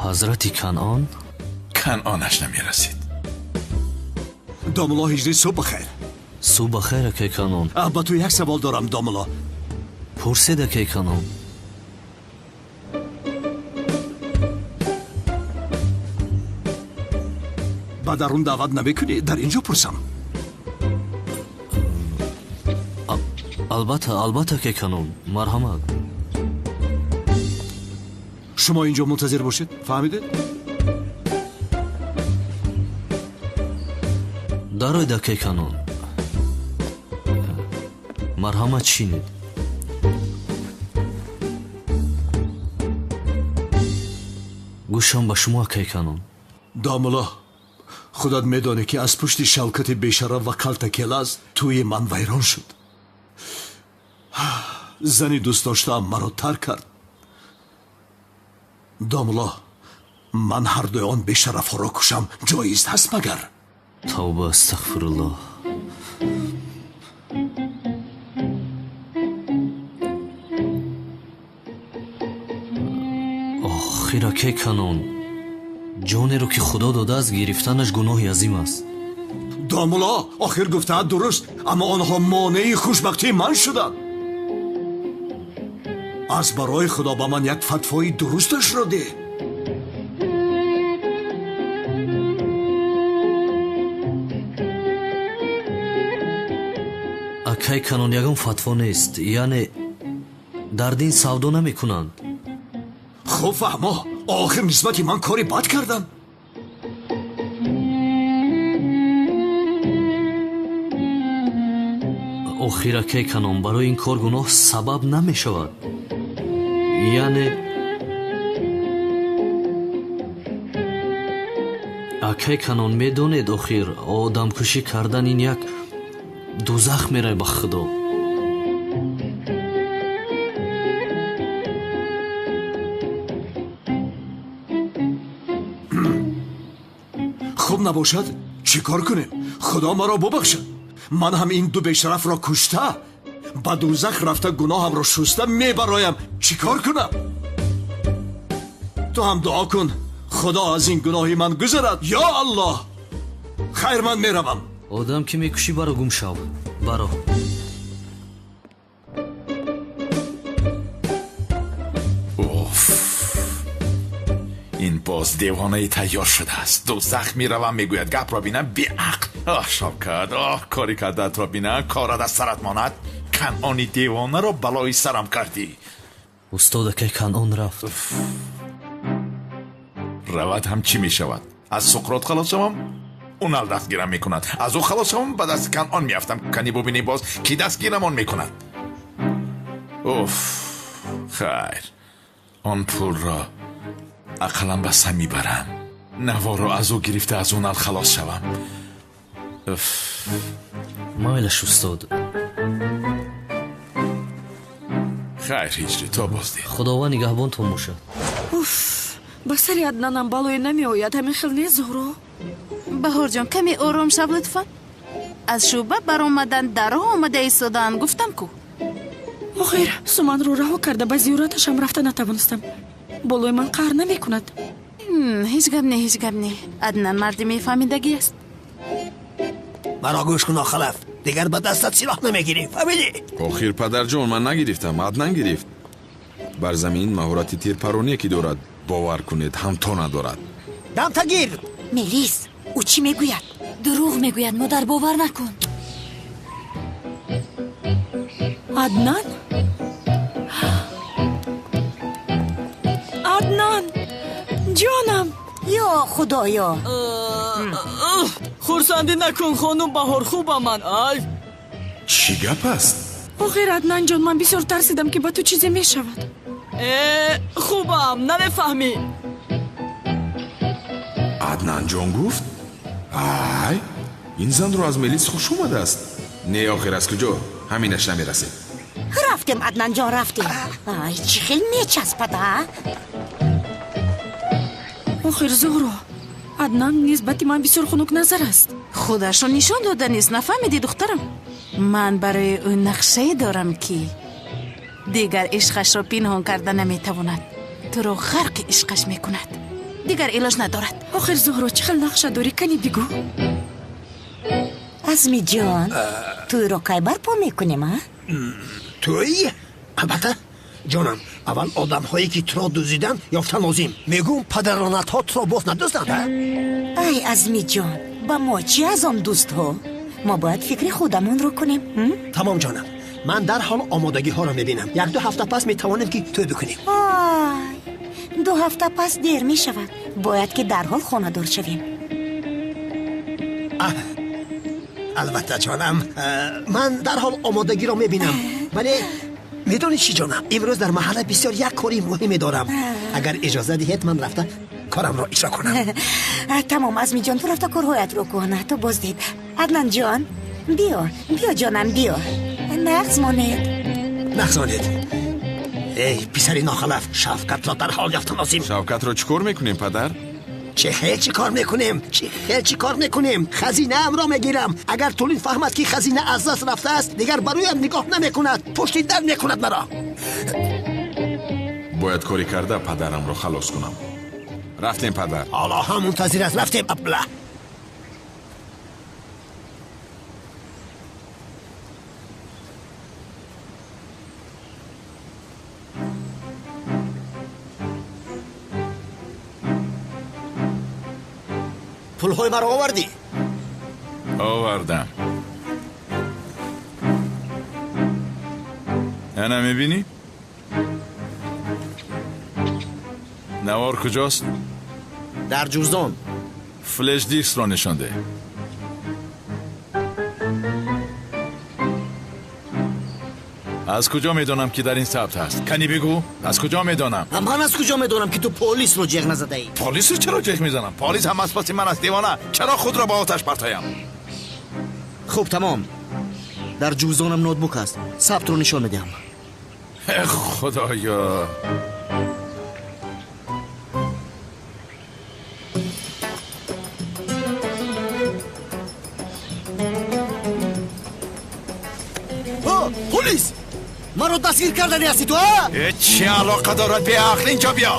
Ҳазрати Канъон? Канъонаш намерасид. Домулло Ҳиҷрӣ, субҳ бахайр. Субҳ бахайр, акай Канъон. Ба ту як савол дорам, домулло. Пурсед, акай Канъон. Ба дарун даъват намекунӣ? Дар ин ҷо пурсам. Албатта, албатта, акай Канъон, марҳамат. Шумо ин ҷо мунтазир бошед, фаҳмидед? Дароед, акай Канъон. Марҳамат, шинед. Гӯшам ба шумо, акай Канъон. Домулло, худат медонӣ, ки аз пушти Шавкати бешараф ва калтакелаз тӯи ман вайрон шуд. Зани дӯстдоштаам маро тарк кард. Домулло, ман ҳардуи он бешарафҳоро кушам ҷоиз ҳаст магар? Тавба, астағфируллоҳ. Охир, акай Канъон, ҷонеро ки Худо додааст, гирифтанаш гуноҳи азим аст. Домулло, охир гуфтаат дуруст, аммо онҳо монеи хушбахтии ман шуданд. Аз барои Худо ба ман як фатвои дурусташро деҳ. Акай Канъон, ягон фатво нест, яъне дар дин савдо намекунанд. Хуб фаҳмо, охир нисбати ман кори бад карданд. Охир, акай Канъон, барои ин кор гуноҳ сабаб намешавад. Яъне акай Канъон, медонед, охир одамкушӣ кардан ин як дузах мерай ба Худо. Набошад, чӣ кор кунем? Худо маро бубахшад. Ман ҳам ин ду бешарафро кушта, ба дӯзах рафта гуноҳамро шуста мебароям. Чӣ кор кунам? Ту ҳам дуо кун, Худо аз ин гуноҳи ман гузарад. Ё Аллоҳ! Хайр, ман меравам. Одам ки мекушӣ, баро гум шав. Баро. Уф! Ин боз девонаи тайёр шудааст. Дӯзах меравам, мегӯяд. Гапро бинам, беақл. Оҳ, Шавкат, оҳ, кори кардаатро бинам, корат аз сарат монад. Канъони девонаро балои сарам кардӣ. Устод, акай Канъон рафт. Равад ҳам чӣ мешавад? Аз Суқрот халос шавам, Унал дастгирам мекунад. Аз ӯ халос шавам, ба дасти Канъон меафтам. Кани бубинӣ боз кӣ дастгирамон мекунад. Уф, хайр, он пулро ақаллан ба Самӣ барам. Наворро аз ӯ гирифта аз Унал халос шавам. Уф. Майлаш, устод. Хайр, Ҳиҷрӣ, то боздид. Худованд нигаҳбонтон бошад. Уф, ба сари Аднанам балое намеояд, ҳамин хел не, Зуҳро? Баҳорҷон, каме ором шав лутфан. Аз шӯъба баромадан дар роҳ омада истодаанд, гуфтам ку. Охир, Суманро раҳо карда ба зиёраташам рафта натавонистам. Болои ман қаҳр намекунад. Ҳеҷ гап не, ҳеҷ гап не. Аднан марди мефаҳмидагӣ аст. Маро гӯш кун, Охалаф. Дигар ба дастат силоҳ намегирӣ, фаҳмидӣ? Охир, падарҷон, ман нагирифтам, Аднан гирифт. Бар замин маҳорати тирпароние ки дорад, бовар кунед, ҳамто надорад. Дамтагир! Мелис, ӯ чӣ мегӯяд? Дурӯғ мегӯяд, модар, бовар накун. Аднан? Аднан! Ҷонам! Ё Худоё! Хурсандӣ накун, хонум Баҳор, хубам ман. Ай! Чӣ гап аст? Охир, Аднанҷон, ман бисёр тарсидам, ки ба ту чизе мешавад. Э, хубам, намефаҳмӣ. Аднанҷон гуфт? Ай, ин занро аз Мелис хуш омадааст. Не, охир, аз куҷо? Ҳаминаш намерасед. Рафтем, Аднанҷон, рафтем. Ай, чӣ хел мечаспад, а? Охир, Зуҳро, Аднан нисбати ман бисёр хунукназар аст. Худашро нишон дода нест, нафаҳмидӣ, духтарам? Ман барои ӯ нақшае дорам, ки дигар ишқашро пинҳон карда наметавонад. Туро ғарқи ишқаш мекунад. Дигар илоҷ надорад. Охир, Зуҳро, чӣ хел нақша дорӣ? Кани бигӯ. Азмиҷон, тӯйро кай барпо мекунем, а? Тӯй? Албатта, ҷонам, аввал одамҳое ки туро дуздиданд ёфтан лозим. Мегӯм, падаронатҳо туро боз надузданд, а? Ай, Азмиҷон, ба мо чӣ аз он дӯстҳо? Мо бояд фикри худамонро кунем. Тамом, ҷонам, ман дарҳол омодагиҳоро мебинам. Як-ду ҳафта пас метавонем ки тӯй бикунем. Ай, 2 ҳафта пас дер мешавад. Бояд ки дарҳол хонадор шавем. Албатта, ҷонам, ман дарҳол омодагиро мебинам. Вале медонӣ чӣ, ҷонам, имрӯз дар маҳалла бисёр як кори муҳиме дорам. Агар иҷоза диҳед, ман рафта корамро иҷро кунам. Тамом, Азмиҷон, ту рафта корҳоятро кун. То боздид. Аднанҷон, биё, биё, ҷонам, биё. Нағз монед. Нағз монед. Эй, писари нохалаф, Шавкатро дарҳол ёфтан лозим. Шавкатро чӣ кор мекунем, падар? Чӣ хел чӣ кор мекунем? Чӣ хел чӣ кор мекунем? Хазинаамро мегирам. Агар Тулин фаҳмад, ки хазина аз даст рафтааст, дигар ба рӯям нигоҳ намекунад, пушти дар мекунад маро. Бояд корӣ карда падарамро халос кунам. Рафтем, падар. Ҳоло ҳам мунтазир аст. Рафтем, абла. Пулҳои маро овардӣ? Овардам. Ана мебинӣ? Навор куҷост? Дар ҷуздон. Флеш дискро нишон деҳ. Аз куҷо медонам, ки дар ин сабт ҳаст? Кани бигӯ, аз куҷо медонам? Ман аз куҷо медонам, ки ту полисро ҷеғ назадаӣ? Полисро чаро ҷеғ мезанам? Полис ҳам аз паси ман аст, девона. Чаро худро ба оташ партоям? Хуб, тамом. Дар ҷуздонам ноутбук аст. Сабтро нишон медиҳам. Худоё! Маро дастгир кардани ҳастӣ ту, а? Чӣ алоқа дорад? Беақл, инҷо биё.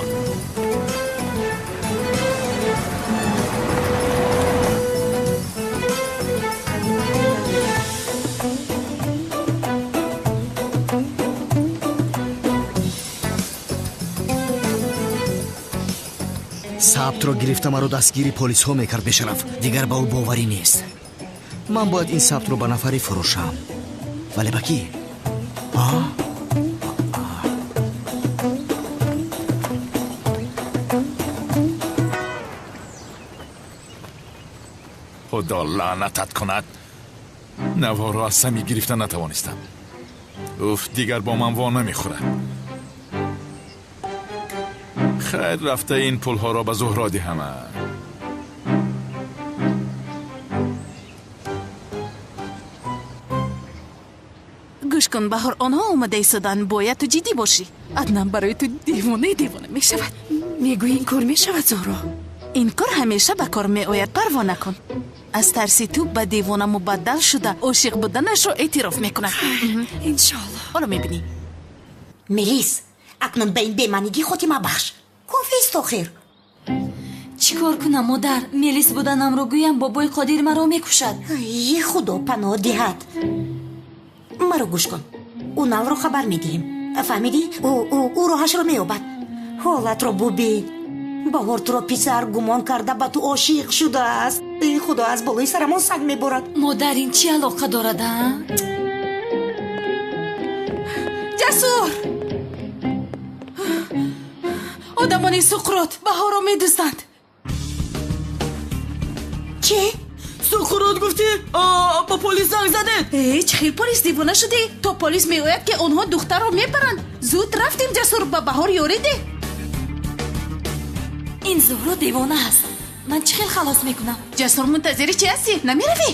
Сабтро гирифта маро дастгири полисҳо мекард бешараф. Дигар ба ӯ боварӣ нест. Ман бояд ин сабтро ба нафаре фурӯшам. Вале ба кӣ? Худо лаънатат кунад. Наворро аз Сами гирифта натавонистам. Уф, дигар бо ман во намехӯрад. Хайр, рафта ин пулҳоро ба Зуҳро диҳам. Гӯш кун, Баҳор, онҳо омада истоданд. Бояд ту ҷиддӣ бошӣ. Аднан барои ту девонаи девона мешавад. Мегӯӣ ин кор мешавад, Зуҳро? Ин кор ҳамеша ба кор меояд, парво накун. Аз тарси ту ба девона мубаддал шуда ошиқ буданашро эътироф мекунад. Иншоалло. Ҳоло мебинӣ. Мелис, акнун ба ин бемаънигӣ хотима бахш. Кофист охир. Чӣ кор кунам, модар? Мелис буданамро гӯям, бобои Қодир маро мекушад. Е худо паноҳ диҳад. Маро гӯш кун. Уналро хабар медиҳем. Фаҳмидӣ? Ӯ роҳашро меёбад. Ҳолатро бубин. Баҳор туро писар гумон карда ба ту ошиқ шудааст. Эй худо, аз болои сарамон саг меборад. Модар, ин чӣ алоқа дорад, а? Ҷасур! Одамони Суқрот Баҳорро медузданд. Чӣ? Суқрот гуфтӣ? Ба полис занг задед? Э, чӣ хел полис, девона шудӣ? То полис меояд, ки онҳо духтарро мебаранд. Зуд рафтем, Ҷасур, ба Баҳор ёрӣ деҳ. Ин Зуҳро девона аст. Ман чӣ хел халос мекунам? Ҷасур, мунтазири чӣ ҳастӣ? Намеравӣ?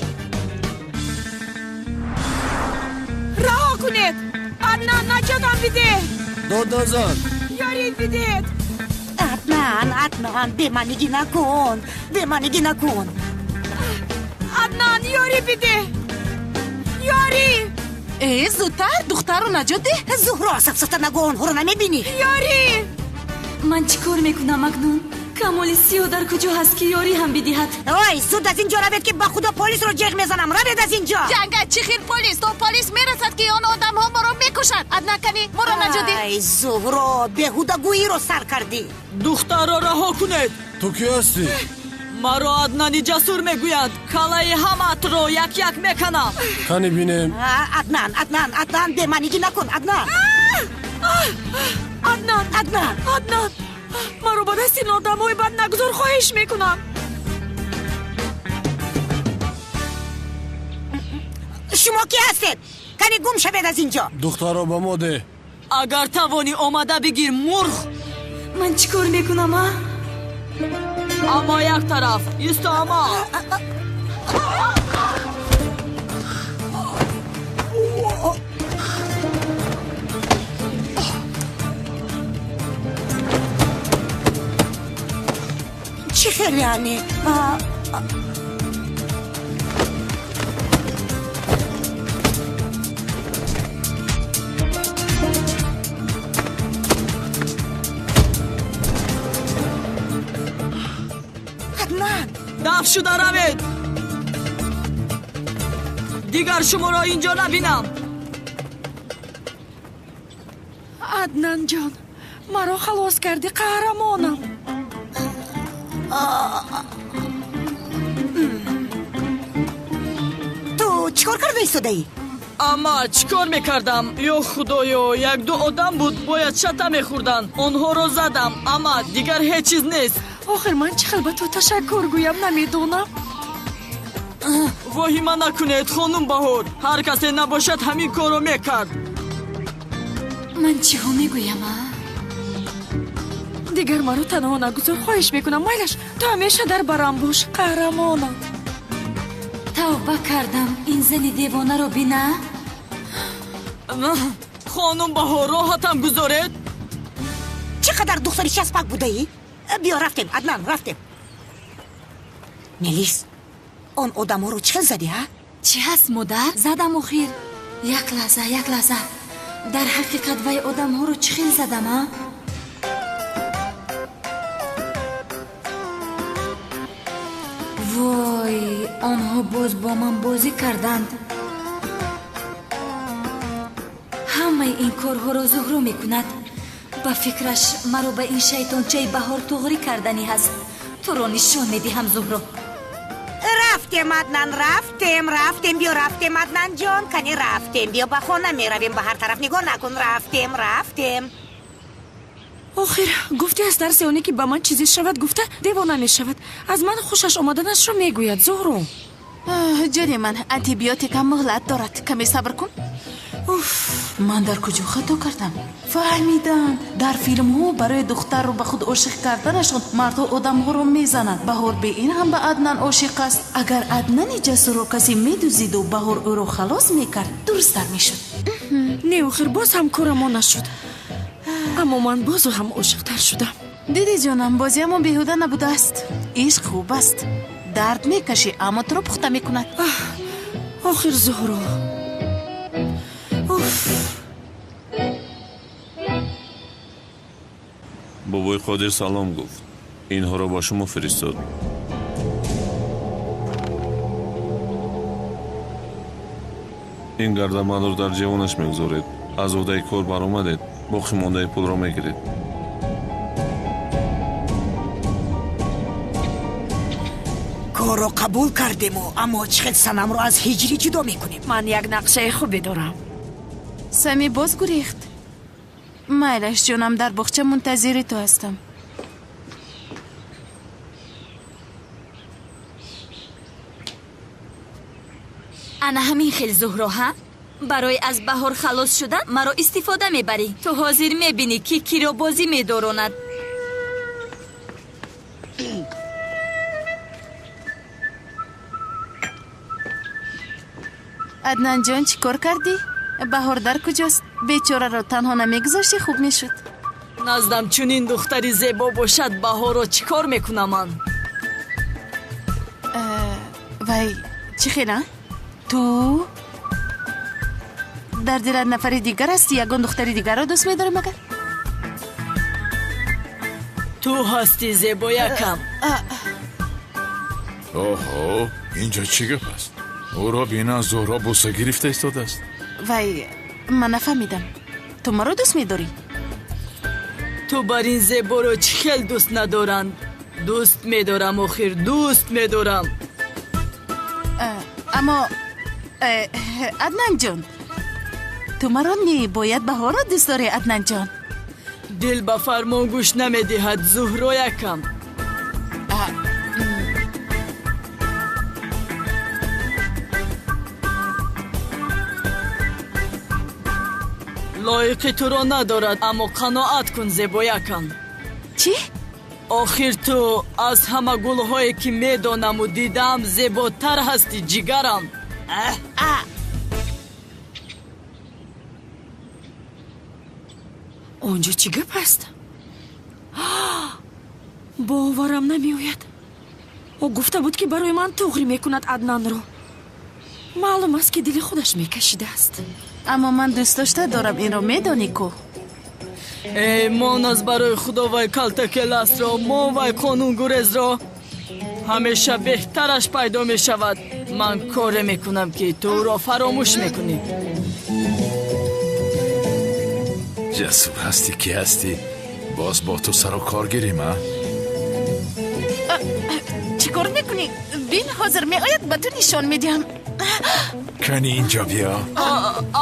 Раҳо кунед! Аднан, наҷотам бидеҳ! Дод назан! Ёрӣ бидеҳ! Аднан, Аднан, бемаънигӣ накун, бемаънигӣ накун. Аднан, ёрӣ бидеҳ! Ёрӣ! Э, зудтар духтарро наҷот деҳ. Зуҳро, сафсата нагӯ, онҳоро намебинӣ. Ёрӣ! Ман чӣ кор мекунам акнун? Камоли сиёҳ дар куҷо ҳаст, ки ёрӣ ҳам бидиҳад? Ой, зуд аз инҷо равед, ки ба худо полисро ҷеғ мезанам. Равед аз инҷо. Ҷанга, чӣ хел полис? То полис мерасад, ки он одамҳо моро мекушанд. Аднан, кани моро наҷот деҳ. Ай, Зуҳро, беҳудагӯиро сар кардӣ. Духтарро раҳо кунед. Ту кӣ ҳастӣ? Маро Аднани Ҷасур мегӯянд. Калаи ҳамаатро як-як меканам. Кани бинем. Аднан, Аднан, Аднан, бемаънигӣ накун, Аднан. Аднан, Аднан, Аднан, маро ба дасти ин одамҳои бад нагузор, хоҳиш мекунам. Шумо кӣ ҳастед? Кани гум шавед аз инҷо. Духтарро ба мо деҳ. Агар тавонӣ омада бигир, мурғ. Ман чӣ кор мекунам, а? Аммо як тараф исто, аммо. Чӣ хел яъне? Аднан! Даф шуда равед! Дигар шуморо инҷо набинам. Аднан ҷон, маро халос кардӣ, қаҳрамонам. Ту чӣ кор карда истодаӣ? Амма чӣ кор мекардам? Ё худоё, як-ду одам буд, бояд шата мехӯрданд. Онҳоро задам, амма дигар ҳеҷ чиз нест. Охир ман чӣ хел ба ту ташаккур гӯям намедонам. Воҳима накунед, хонум Баҳор. Ҳар касе набошад ҳамин корро мекард. Ман чиҳо мегӯям, а? Дигар маро танҳо нагузор, хоҳиш мекунам. Майлаш, ту ҳамеша дар барам бош, қаҳрамонам. Тавба кардам, ин зани девонаро бина. Хонум Баҳор, роҳатам гузоред. Чӣ қадар духтари часпак будаӣ? Биё рафтем, Аднан, рафтем. Мелис, он одамҳоро чӣ хел задӣ, ҳа? Чӣ ҳаст, модар? Задам охир. Як лаҳза, як лаҳза. Дар ҳақиқат вай одамҳоро чӣ хел задам, а? Вой, онҳо боз бо ман бозӣ карданд. Ҳамаи ин корҳоро Зуҳро мекунад. Ба фикраш маро ба ин шайтончаи баҳор туғрӣ карданӣ ҳаст. Туро нишон медиҳам, Зуҳро. Рафтем, Аднан, рафтем, рафтем, биё, рафтем, Аднан ҷон, кани рафтем, биё, ба хона меравем, ба ҳар тараф нигоҳ накун, рафтем, рафтем. Охир гуфти аз тарси оне ки ба ман чизе шавад, гуфта девона мешавад. Аз ман хушаш омаданашро мегӯяд, Зуҳро. Ҷони ман, антибиотикам муҳлат дорад, каме сабр кун. Уф, ман дар куҷо хато кардам? Фаҳмидам, дар филмҳо барои духтарро ба худ ошиқ карданашон мардҳо одамҳоро мезананд. Баҳор бе ин ҳам ба Аднан ошиқ аст. Агар Аднани ҷасурро касе медузиду Баҳор ӯро халос мекард, дурусттар мешуд. Не, охир боз ҳам корамон нашуд. Аммо ман бозу ҳам ошиқтар шудам. Диди ҷонам, бозиамон беҳуда набудааст. Ишқ хуб аст. Дард мекашӣ, аммо туро пухта мекунад. Охир Зуҳро. Уф. Бобои Қодир салом гуфт. Инҳоро ба шумо фиристод. Ин гардабандро дар ҷевонаш мегузоред. Аз уҳдаи кор баромадед, боқӣ мондаи пулро мегиред. Корро қабул кардему, аммо чӣ хел Санамро аз Ҳиҷрӣ ҷудо мекунем? Ман як нақшаи хубе дорам. Сами боз гурехт. Майлаш ҷонам, дар боғча мунтазири ту ҳастам. Ана ҳамин хел, Зуҳро, ҳа? Барои аз баҳор халос шудан маро истифода мебарӣ. Ту ҳозир мебинӣ, ки киро бозӣ медоронад. Аднанҷон, чӣ кор кардӣ? Баҳор дар куҷост? Бечораро танҳо намегузоштӣ, хуб мешуд. Наздам чунин духтари зебо бошад, Баҳорро чӣ кор мекунам ман? Вай, чӣ хела? Ту дар дилат нафари дигар ҳастӣ? Ягон духтари дигарро дӯст медорӣ магар? Ту ҳастӣ зебоякам. Оҳо, инҷо чӣ гап аст? Ӯро бина, Зуҳро буса гирифта истодааст. Вай, ман нафаҳмидам. Ту маро дӯст медорӣ? Ту бар ин зеборо чӣ хел дӯст надоранд? Дӯст медорам, охир дӯст медорам. Аммо Аднанҷон, ту маро не, бояд Баҳорро дӯст дорӣ, Аднанҷон. Дил ба фармон гӯш намедиҳад, Зуҳроякам. Лоиқи туро надорад, аммо қаноат кун, зебоякам. Чӣ? Охир ту аз ҳама гулҳое ки медонаму дидам зеботар ҳастӣ, ҷигарам. Онҷо чӣ гап аст? Боварам намеояд. Ӯ гуфта буд, ки барои ман туғрӣ мекунад Аднанро. Маълум аст, ки дили худаш мекашидааст. Аммо ман дӯст дошта дорам, инро медонӣ ку? Эй, мон аз барои худо вай калтакеласро, мон вай қонунгурезро. Ҳамеша беҳтараш пайдо мешавад. Ман коре мекунам, ки ту ӯро фаромӯш мекунӣ. Ҷасур ҳастӣ, ки ҳастӣ? Боз бо ту сару кор гирем, а? Чӣ кор мекунӣ? Бин, ҳозир меояд, ба ту нишон медиҳам. Кани инҷо биё.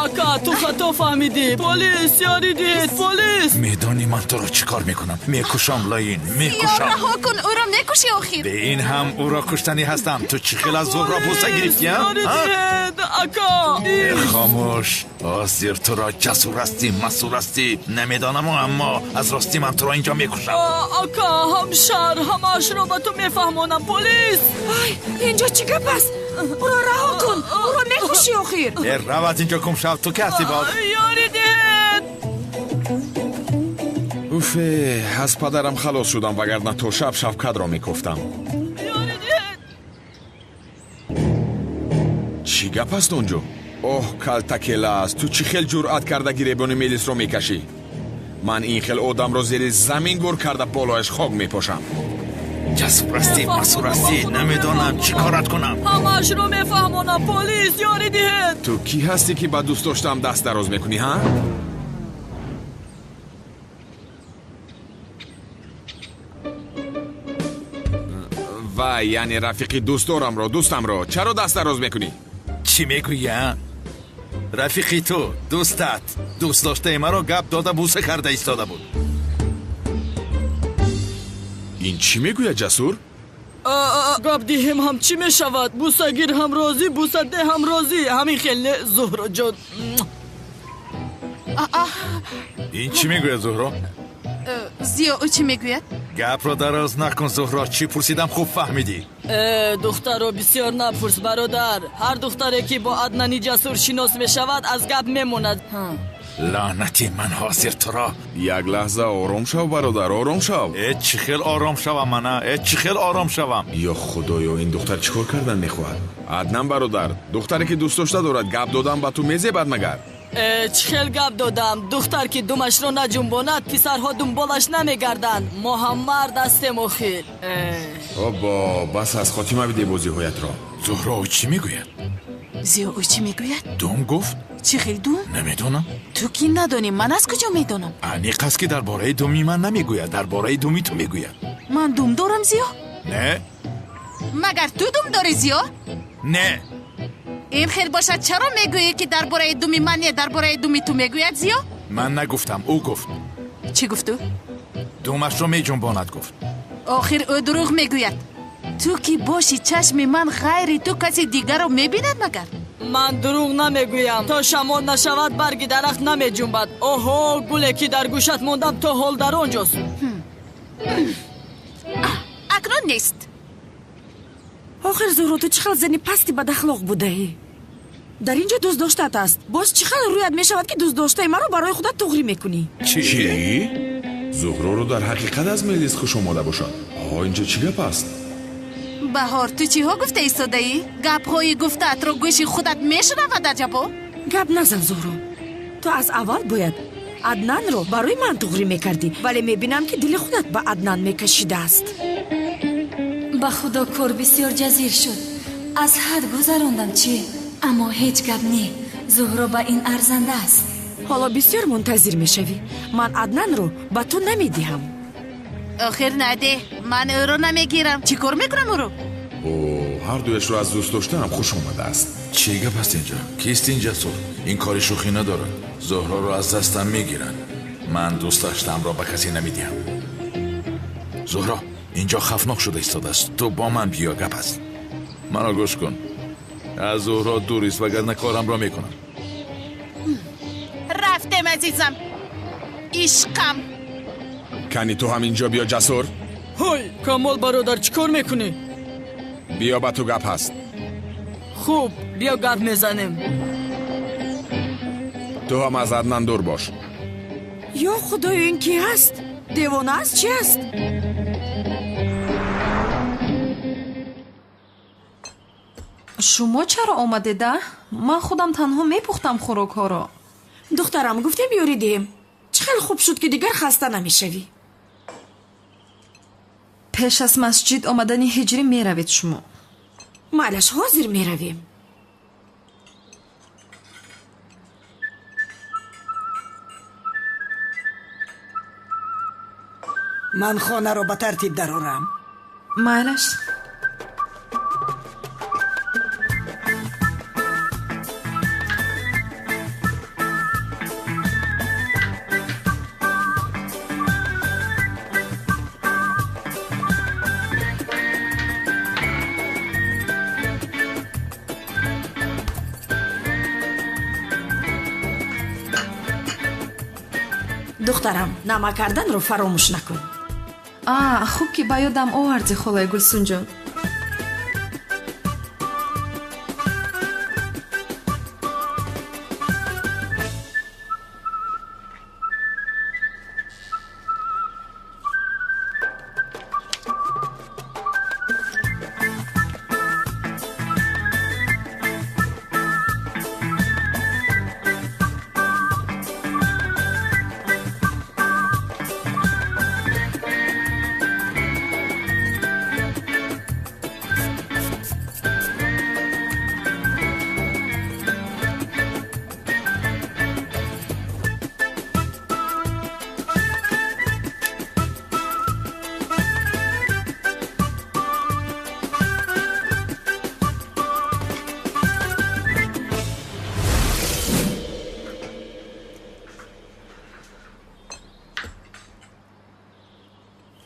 Ака, ту хато фаҳмидӣ. Полис, ёрӣ диҳед, полис! Медонӣ ман туро чӣ кор мекунам? Мекушам, Лаин, мекушам. Раҳо кун, ӯро мекушӣ охир. Бе ин ҳам ӯро куштанӣ ҳастам. Ту чӣ хел аз Зуҳро буса гирифтӣ, а? Ёрӣ диҳед, ака! Хомӯш. Ҳозир туро ҷасур ҳастӣ, масур ҳастӣ. Намедонаму, аммо аз ростӣ ман туро инҷо мекушам. Ака, ҳамшар, ҳамаашро ба ту мефаҳмонам. Полис! Ай, инҷо чӣ гап аст? Ӯро раҳо кун, ӯро мекушӣ охир. Рав аз инҷо гум шав, ту ки ҳастӣ боз? Ёрӣ диҳед! Уфе, аз падарам халос шудам, вагарна то шаб Шавкатро мекофтам. Ёрӣ диҳед! Чӣ гап аст он ҷо? Оҳ, калтакелас, ту чӣ хел ҷуръат карда гиребони Мелисро мекашӣ? Ман ин хел одамро зери замин гур карда болояш хок мепошам. Ҷасур ҳастӣ, масур ҳастӣ, намедонам чӣ корат кунам. Ҳамаашро мефаҳмонам, полис ёрӣ диҳед. Ту кӣ ҳастӣ, ки ба дӯст доштаам даст дароз мекунӣ, ҳа? Вай, яъне рафиқи дӯстдорамро, дӯстамро чаро даст дароз мекунӣ? Чӣ мегӯӣ, а? Рафиқи ту, дӯстат, дӯст доштаи маро гап дода бӯса карда истода буд. Ин чӣ мегӯяд, Ҷасур? Гап диҳем ҳам чӣ мешавад? Бӯсагир ҳам розӣ, бӯсадеҳ ҳам розӣ. Ҳамин хел не, Зуҳроҷон? Ин чӣ мегӯяд, Зуҳро? Зиё, ӯ чӣ мегӯяд? Гапро дароз накун, Зуҳро. Чӣ пурсидам, хуб фаҳмидӣ. Духтарро бисёр напурс, бародар. Ҳар духтаре ки бо Аднани Ҷасур шинос мешавад, аз гап мемонад. Лаънати ман ҳозир туро. Як лаҳза ором шав, бародар, ором шав. Э, чӣ хел ором шавам мана? Э, чӣ хел ором шавам? Ё худоё, ин духтар чӣ кор кардан мехоҳад? Аднан бародар, духтаре ки дӯст дошта дорад, гап додан ба ту мезебад магар? Чӣ хел гап додам? Духтар ки думашро наҷунбонад, писарҳо дунболаш намегарданд. Мо ҳам мард ҳастем охир. Обо, бас аст, хотима бидеҳ бозиҳоятро. Зуҳро, ӯ чӣ мегӯяд? Зиё, ӯ чӣ мегӯяд? Дум гуфт? Чӣ хел дум? Намедонам. Ту ки надонӣ, ман аз куҷо медонам? Аниқ аст, ки дар бораи думи ман намегӯяд, дар бораи думи ту мегӯяд. Ман дум дорам, Зиё? Не. Магар ту дум дорӣ, Зиё? Не. Ин хел бошад, чаро мегӯӣ, ки дар бораи думи ман не, дар бораи думи ту мегӯяд, Зиё? Ман нагуфтам, ӯ гуфт. Чӣ гуфт ӯ? Думашро меҷунбонад, гуфт. Охир ӯ дурӯғ мегӯяд. Ту ки боши, чашми ман ғайри ту каси дигарро мебинад магар? Ман дурӯғ намегӯям. То шамол нашавад, барги дарахт намеҷунбад. Оҳо, гуле ки дар гӯшат мондам, то ҳол дар он ҷост. Акнун нест. Охир Зуҳро, ту чӣ хел зани пасти бадахлоқ будаӣ? Дар ин ҷо дӯст доштаат аст. Боз чӣ хел рӯят мешавад, ки дӯстдоштаи маро барои худат туғрӣ мекунӣ? Чӣ? Зуҳроро дар ҳақиқат аз Мелис хуш омода бошад. Оҳо, инҷо чӣ гап аст? Баҳор, ту чиҳо гуфта истодаӣ? Гапҳои гуфтаатро гӯши худат мешунавад, аҷабо? Гап назан, Зуҳро. Ту аз аввал бояд Аднанро барои ман туғрӣ мекардӣ, вале мебинам, ки дили худат ба Аднан мекашидааст. Ба худо, кор бисёр ҷазир шуд. Аз ҳад гузарондам, чӣ? Аммо ҳеҷ гап не, Зуҳро ба ин арзанда аст. Ҳоло бисёр мунтазир мешавӣ. Ман Аднанро ба ту намедиҳам. Охир надеҳ, ман ӯро намегирам. Чӣ кор мекунам ӯро? О, ҳар дуяшро аз дӯст доштаам хуш омадааст. Чӣ гап аст инҷо? Кист ин Ҷасур? Ин кори шӯхӣ надорад. Зуҳроро аз дастам мегиранд. Ман дӯст доштаамро ба касе намедиҳам. Зуҳро, инҷо хавфнок шуда истодааст. Ту бо ман биё, гап аст. Маро гӯш кун. Аз Зуҳро дур ист, вагарна корамро мекунам. Рафтем, азизам, ишқам. Кани ту ҳам инҷо биё, Ҷасур. Ҳой, Камол бародар, чӣ кор мекунӣ? Биё, ба ту гап ҳаст. Хуб, биё гап мезанем. Ту ҳам аз Аднан дур бош. Ё худоё, ин кӣ ҳаст? Девона аст, чӣ аст? Шумо чаро омадеда? Ман худам танҳо мепухтам хӯрокҳоро. Духтарам, гуфтем ёрӣ диҳем. Чӣ хел хуб шуд, ки дигар хаста намешавӣ. Пеш аз масҷид омадани ҳиҷрӣ меравед шумо. Майлаш, ҳозир меравем. Ман хонаро ба тартиб дарорам. Майлаш. Духтарам, намак карданро фаромӯш накун. А, хуб ки ба ёдам оварди, холаи Гулсунҷон.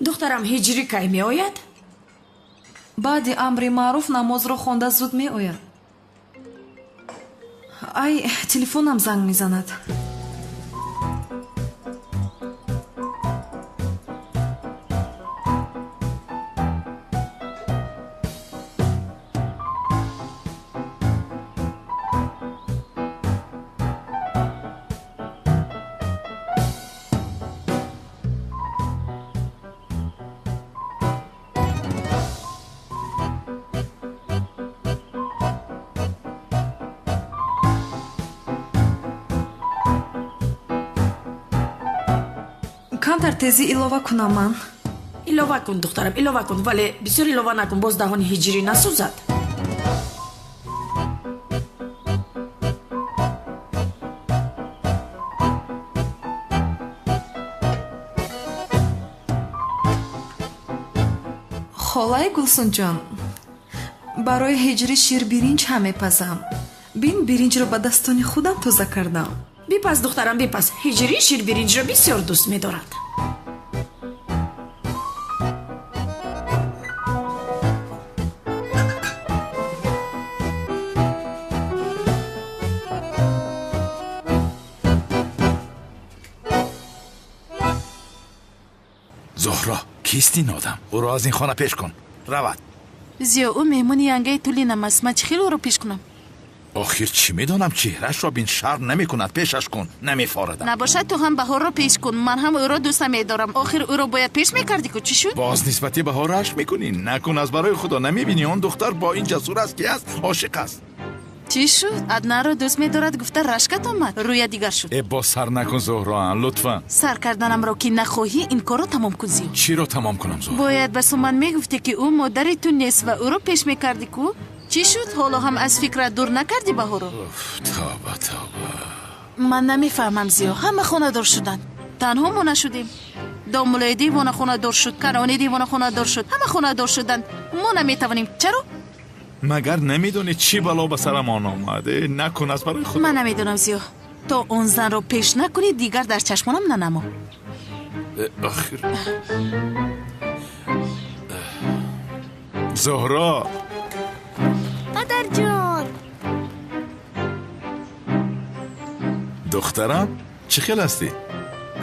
Духтарам Ҳиҷрӣ кай меояд? Баъди амри маъруф намозро хонда зуд меояд. Ай, телефонам занг мезанад. Камтар тезӣ илова кунам ман. Илова кун, духтарам, илова кун, вале бисёр илова накун, боз даҳони Ҳиҷрӣ насӯзад. Холаи Гулсунҷон, барои Ҳиҷрӣ ширбиринҷ ҳам мепазам. Бин, биринҷро ба дастони худам тоза кардам. Бипаз, духтарам, бипаз. Ҳиҷрӣ ширбиринҷро бисёр дӯст медорад. Зуҳро, кист ин одам? Ӯро аз ин хона пеш кун. Равад. Зиё, ӯ меҳмони янгаи Тулинам аст. Ман чӣ хел ӯро пеш кунам? Охир чӣ медонам, чеҳрашро бин, шарм намекунад. Пешаш кун, намефорадам. Набошад, ту ҳам Баҳорро пеш кун. Ман ҳам ӯро дӯст намедорам. Охир ӯро бояд пеш мекардӣ ку, чӣ шуд? Боз нисбати Баҳор рашк мекунӣ? Накун, аз барои Худо. Намебинӣ он духтар бо ин ҷасур аст, ки аст, ошиқ аст. Чӣ шуд? Аднанро дӯст медорад гуфта рашкат омад, рӯя дигар шуд. Э, боз сар накун, Зуҳроан, лутфан. Сар карданамро ки нахоҳӣ, ин корро тамом кун, Зиё. Чиро тамом кунам, Зуҳро? Бояд ба Суман мегуфтӣ, ки ӯ модари ту нест ва ӯро пеш мекардӣ ку. Чӣ шуд? Ҳоло ҳам аз фикрат дур накардӣ Баҳоро? Тавба, тавба. Ман намефаҳмам, Зиё. Ҳама хонадор шуданд, танҳо мо нашудем. Домулои девона хонадор шуд, Канони девона хонадор шуд, ҳама хонадор шуданд. Мо наметавонем. Чаро? Магар намедонӣ чӣ бало ба сарамон омад? Накун, аз барои Худо. Ман намедонам, Зиё. То он занро пеш накунӣ, дигар дар чашмонам нанамо. Охир Зуҳро. Падарҷон. Духтарам, чӣ хел ҳастӣ?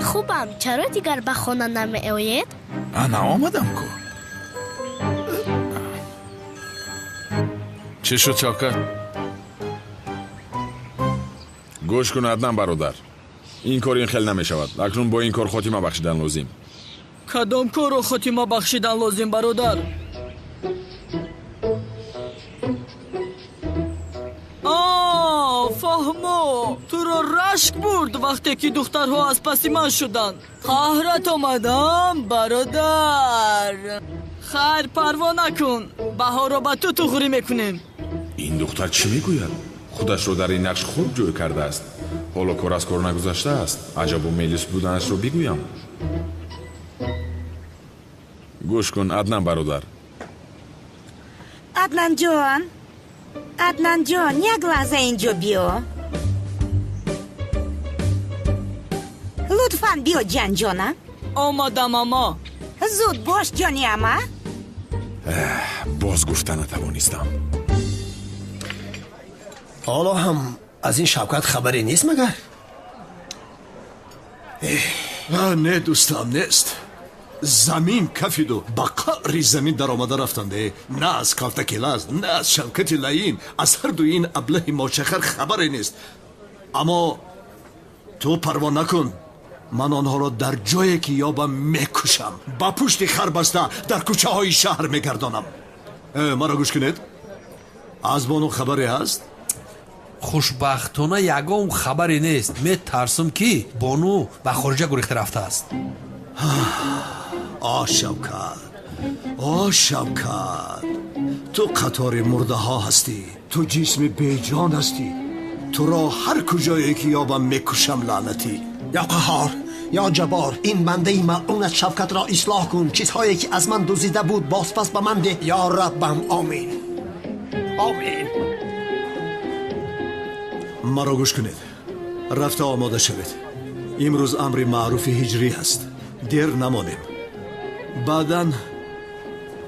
Хубам. Чаро дигар ба хона намеоед? Ана омадам ку. Чӣ шуд, Шавкат? Гӯш кун, Аднан бародар, ин кор ин хел намешавад. Акнун бо ин кор хотима бахшидан лозим. Кадом корро хотима бахшидан лозим, бародар? Фаҳмо, туро рашк бурд вақте ки духтарҳо аз паси ман шуданд. Қаҳрат омадам, бародар. Хайр, парво накун, Баҳорро ба ту туғрӣ мекунем. Ин духтар чӣ мегӯяд? Худашро дар ин нақш хуб ҷой кардааст. Ҳоло кор аз кор нагузаштааст. Аҷабу мелис буданашро бигӯям. Гӯш кун, Аднан бародар. Аднанҷон, Аднанҷон, як лаҳза инҷо биё. Лутфан биё, ҷанҷона. Омадам, ама. Зуд бош, ҷони ама. Боз гуфта натавонистам. Ҳоло ҳам аз ин Шавкат хабаре нест магар? Не, дӯстам, нест. Замин кафиду ба қаъри замин даромада рафтанде. На аз калтаки лаз, на аз Шавкати лаин, аз ҳарду ин аблаҳи мочахар хабаре нест. Аммо ту парво накун, ман онҳоро дар ҷое ки ёбам мекушам, ба пушти хар баста дар кӯчаҳои шаҳр мегардонам. Маро гӯш кунед, аз бону хабаре ҳаст? Хушбахтона ягон хабаре нест. Метарсам, ки бону ба хориҷа гурехта рафтааст. О Шавкат, о Шавкат, ту қатори мурдаҳо ҳастӣ, ту ҷисми беҷон ҳастӣ. Туро ҳар куҷое ки ёбам мекушам, лаънатӣ. Ё Қаҳор, ё Ҷаббор, ин бандаи малъунат Шавкатро ислоҳ кун. Чизҳое ки аз ман дуздида буд бозпас ба ман деҳ. Ё Раббам, омин, омин. Маро гӯш кунед, рафта омода шавед. Имрӯз амри маъруфи ҳиҷрӣ ҳаст, дер намонем. Баъдан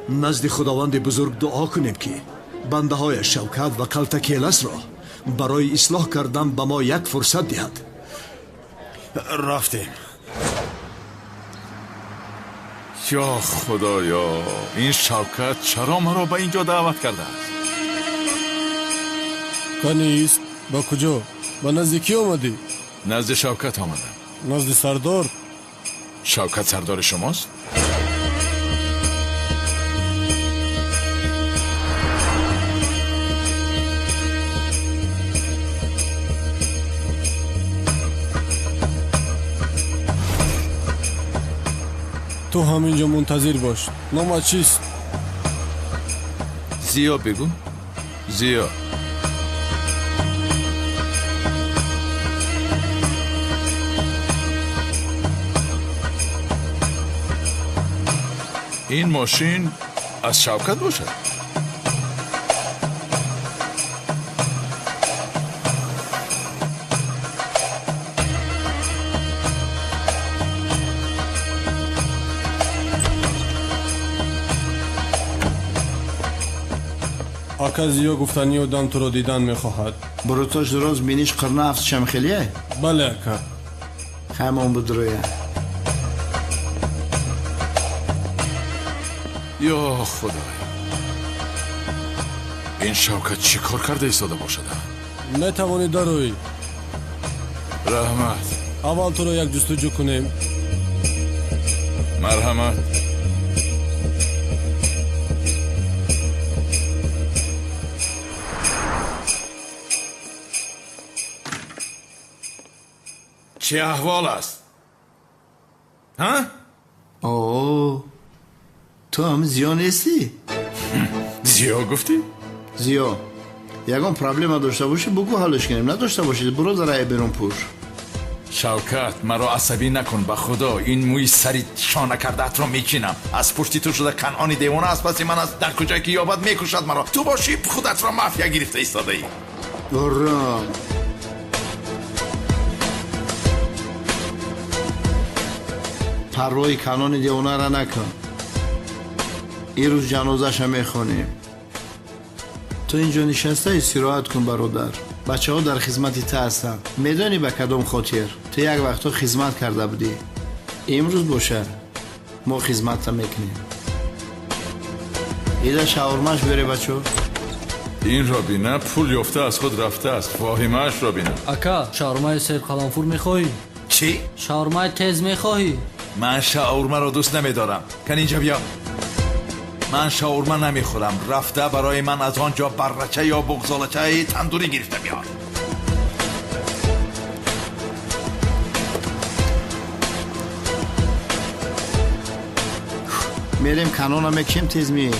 назди Худованди бузург дуо кунем, ки бандаҳояш Шавкат ва Калтакеласро барои ислоҳ кардан ба мо як фурсат диҳад. Рафтем. Ё Худоё, ин Шавкат чаро маро ба ин ҷо даъват кардааст? Канист, ба куҷо? Ба назди кӣ омадӣ? Назди Шавкат омадам. Назди сардор? Шавкат сардори шумост? Ту ҳаминҷо мунтазир бош. Номат чист? Зиё бигӯ. Зиё. Ин мошин аз Шавкат бошад? Ака Зиё гуфтани одам туро дидан мехоҳад. Бурутош дуроз биниш қирна афтшам хелие? Бале, ака. Ҳамон будроя. Ё Худоё, ин Шавкат чӣ кор карда истода бошад? Метавонӣ дароӣ. Раҳмат. Аввал туро як ҷустуҷӯ кунем. Марҳамат. Чӣ аҳвол аст? Ҳа? О, ту ҳам Зиё нестӣ? Зиё гуфтӣ? Зиё, ягон проблема дошта бошӣ, бугӯ, ҳаллш кунем. Надошта бошӣ, буро дар рай берун пуш. Шавкат, маро асабӣ накун, ба Худо ин мӯи сари шона кардаатро мечинам. Аз пушти ту шуда Канъони девона аз паси ман аст, дар куҷое ки ёбад мекушад маро. Ту бошӣ худатро мафия гирифта истодаӣ. Ором. Парвои Канони девонара накун. Ирӯз ҷанозаша мехонем. Ту инҷо нишаста истироҳат кун, бародар. Бачаҳо дар хизмати ту ҳастанд. Медонӣ ба кадом хотир? Ту як вақтҳо хизмат карда будӣ. Имрӯз боша мо хизматта мекунем. Ида шаурмаш бере, бачо. Инро бина, пул ёфта аз худ рафтааст. Воҳимаашро бина. Ака, шаурмаи серқаламфур мехоҳӣ? Чӣ? Шаурмаи тез мехоҳӣ? Ман шаурмаро дӯст намедорам. Кан инҷа биё. Ман шаурма намехӯрам. Рафта барои ман аз он ҷо баррача ё буғзолачаи тандурӣ гирифта биёр. Мерем, канона мекшем, тез меем.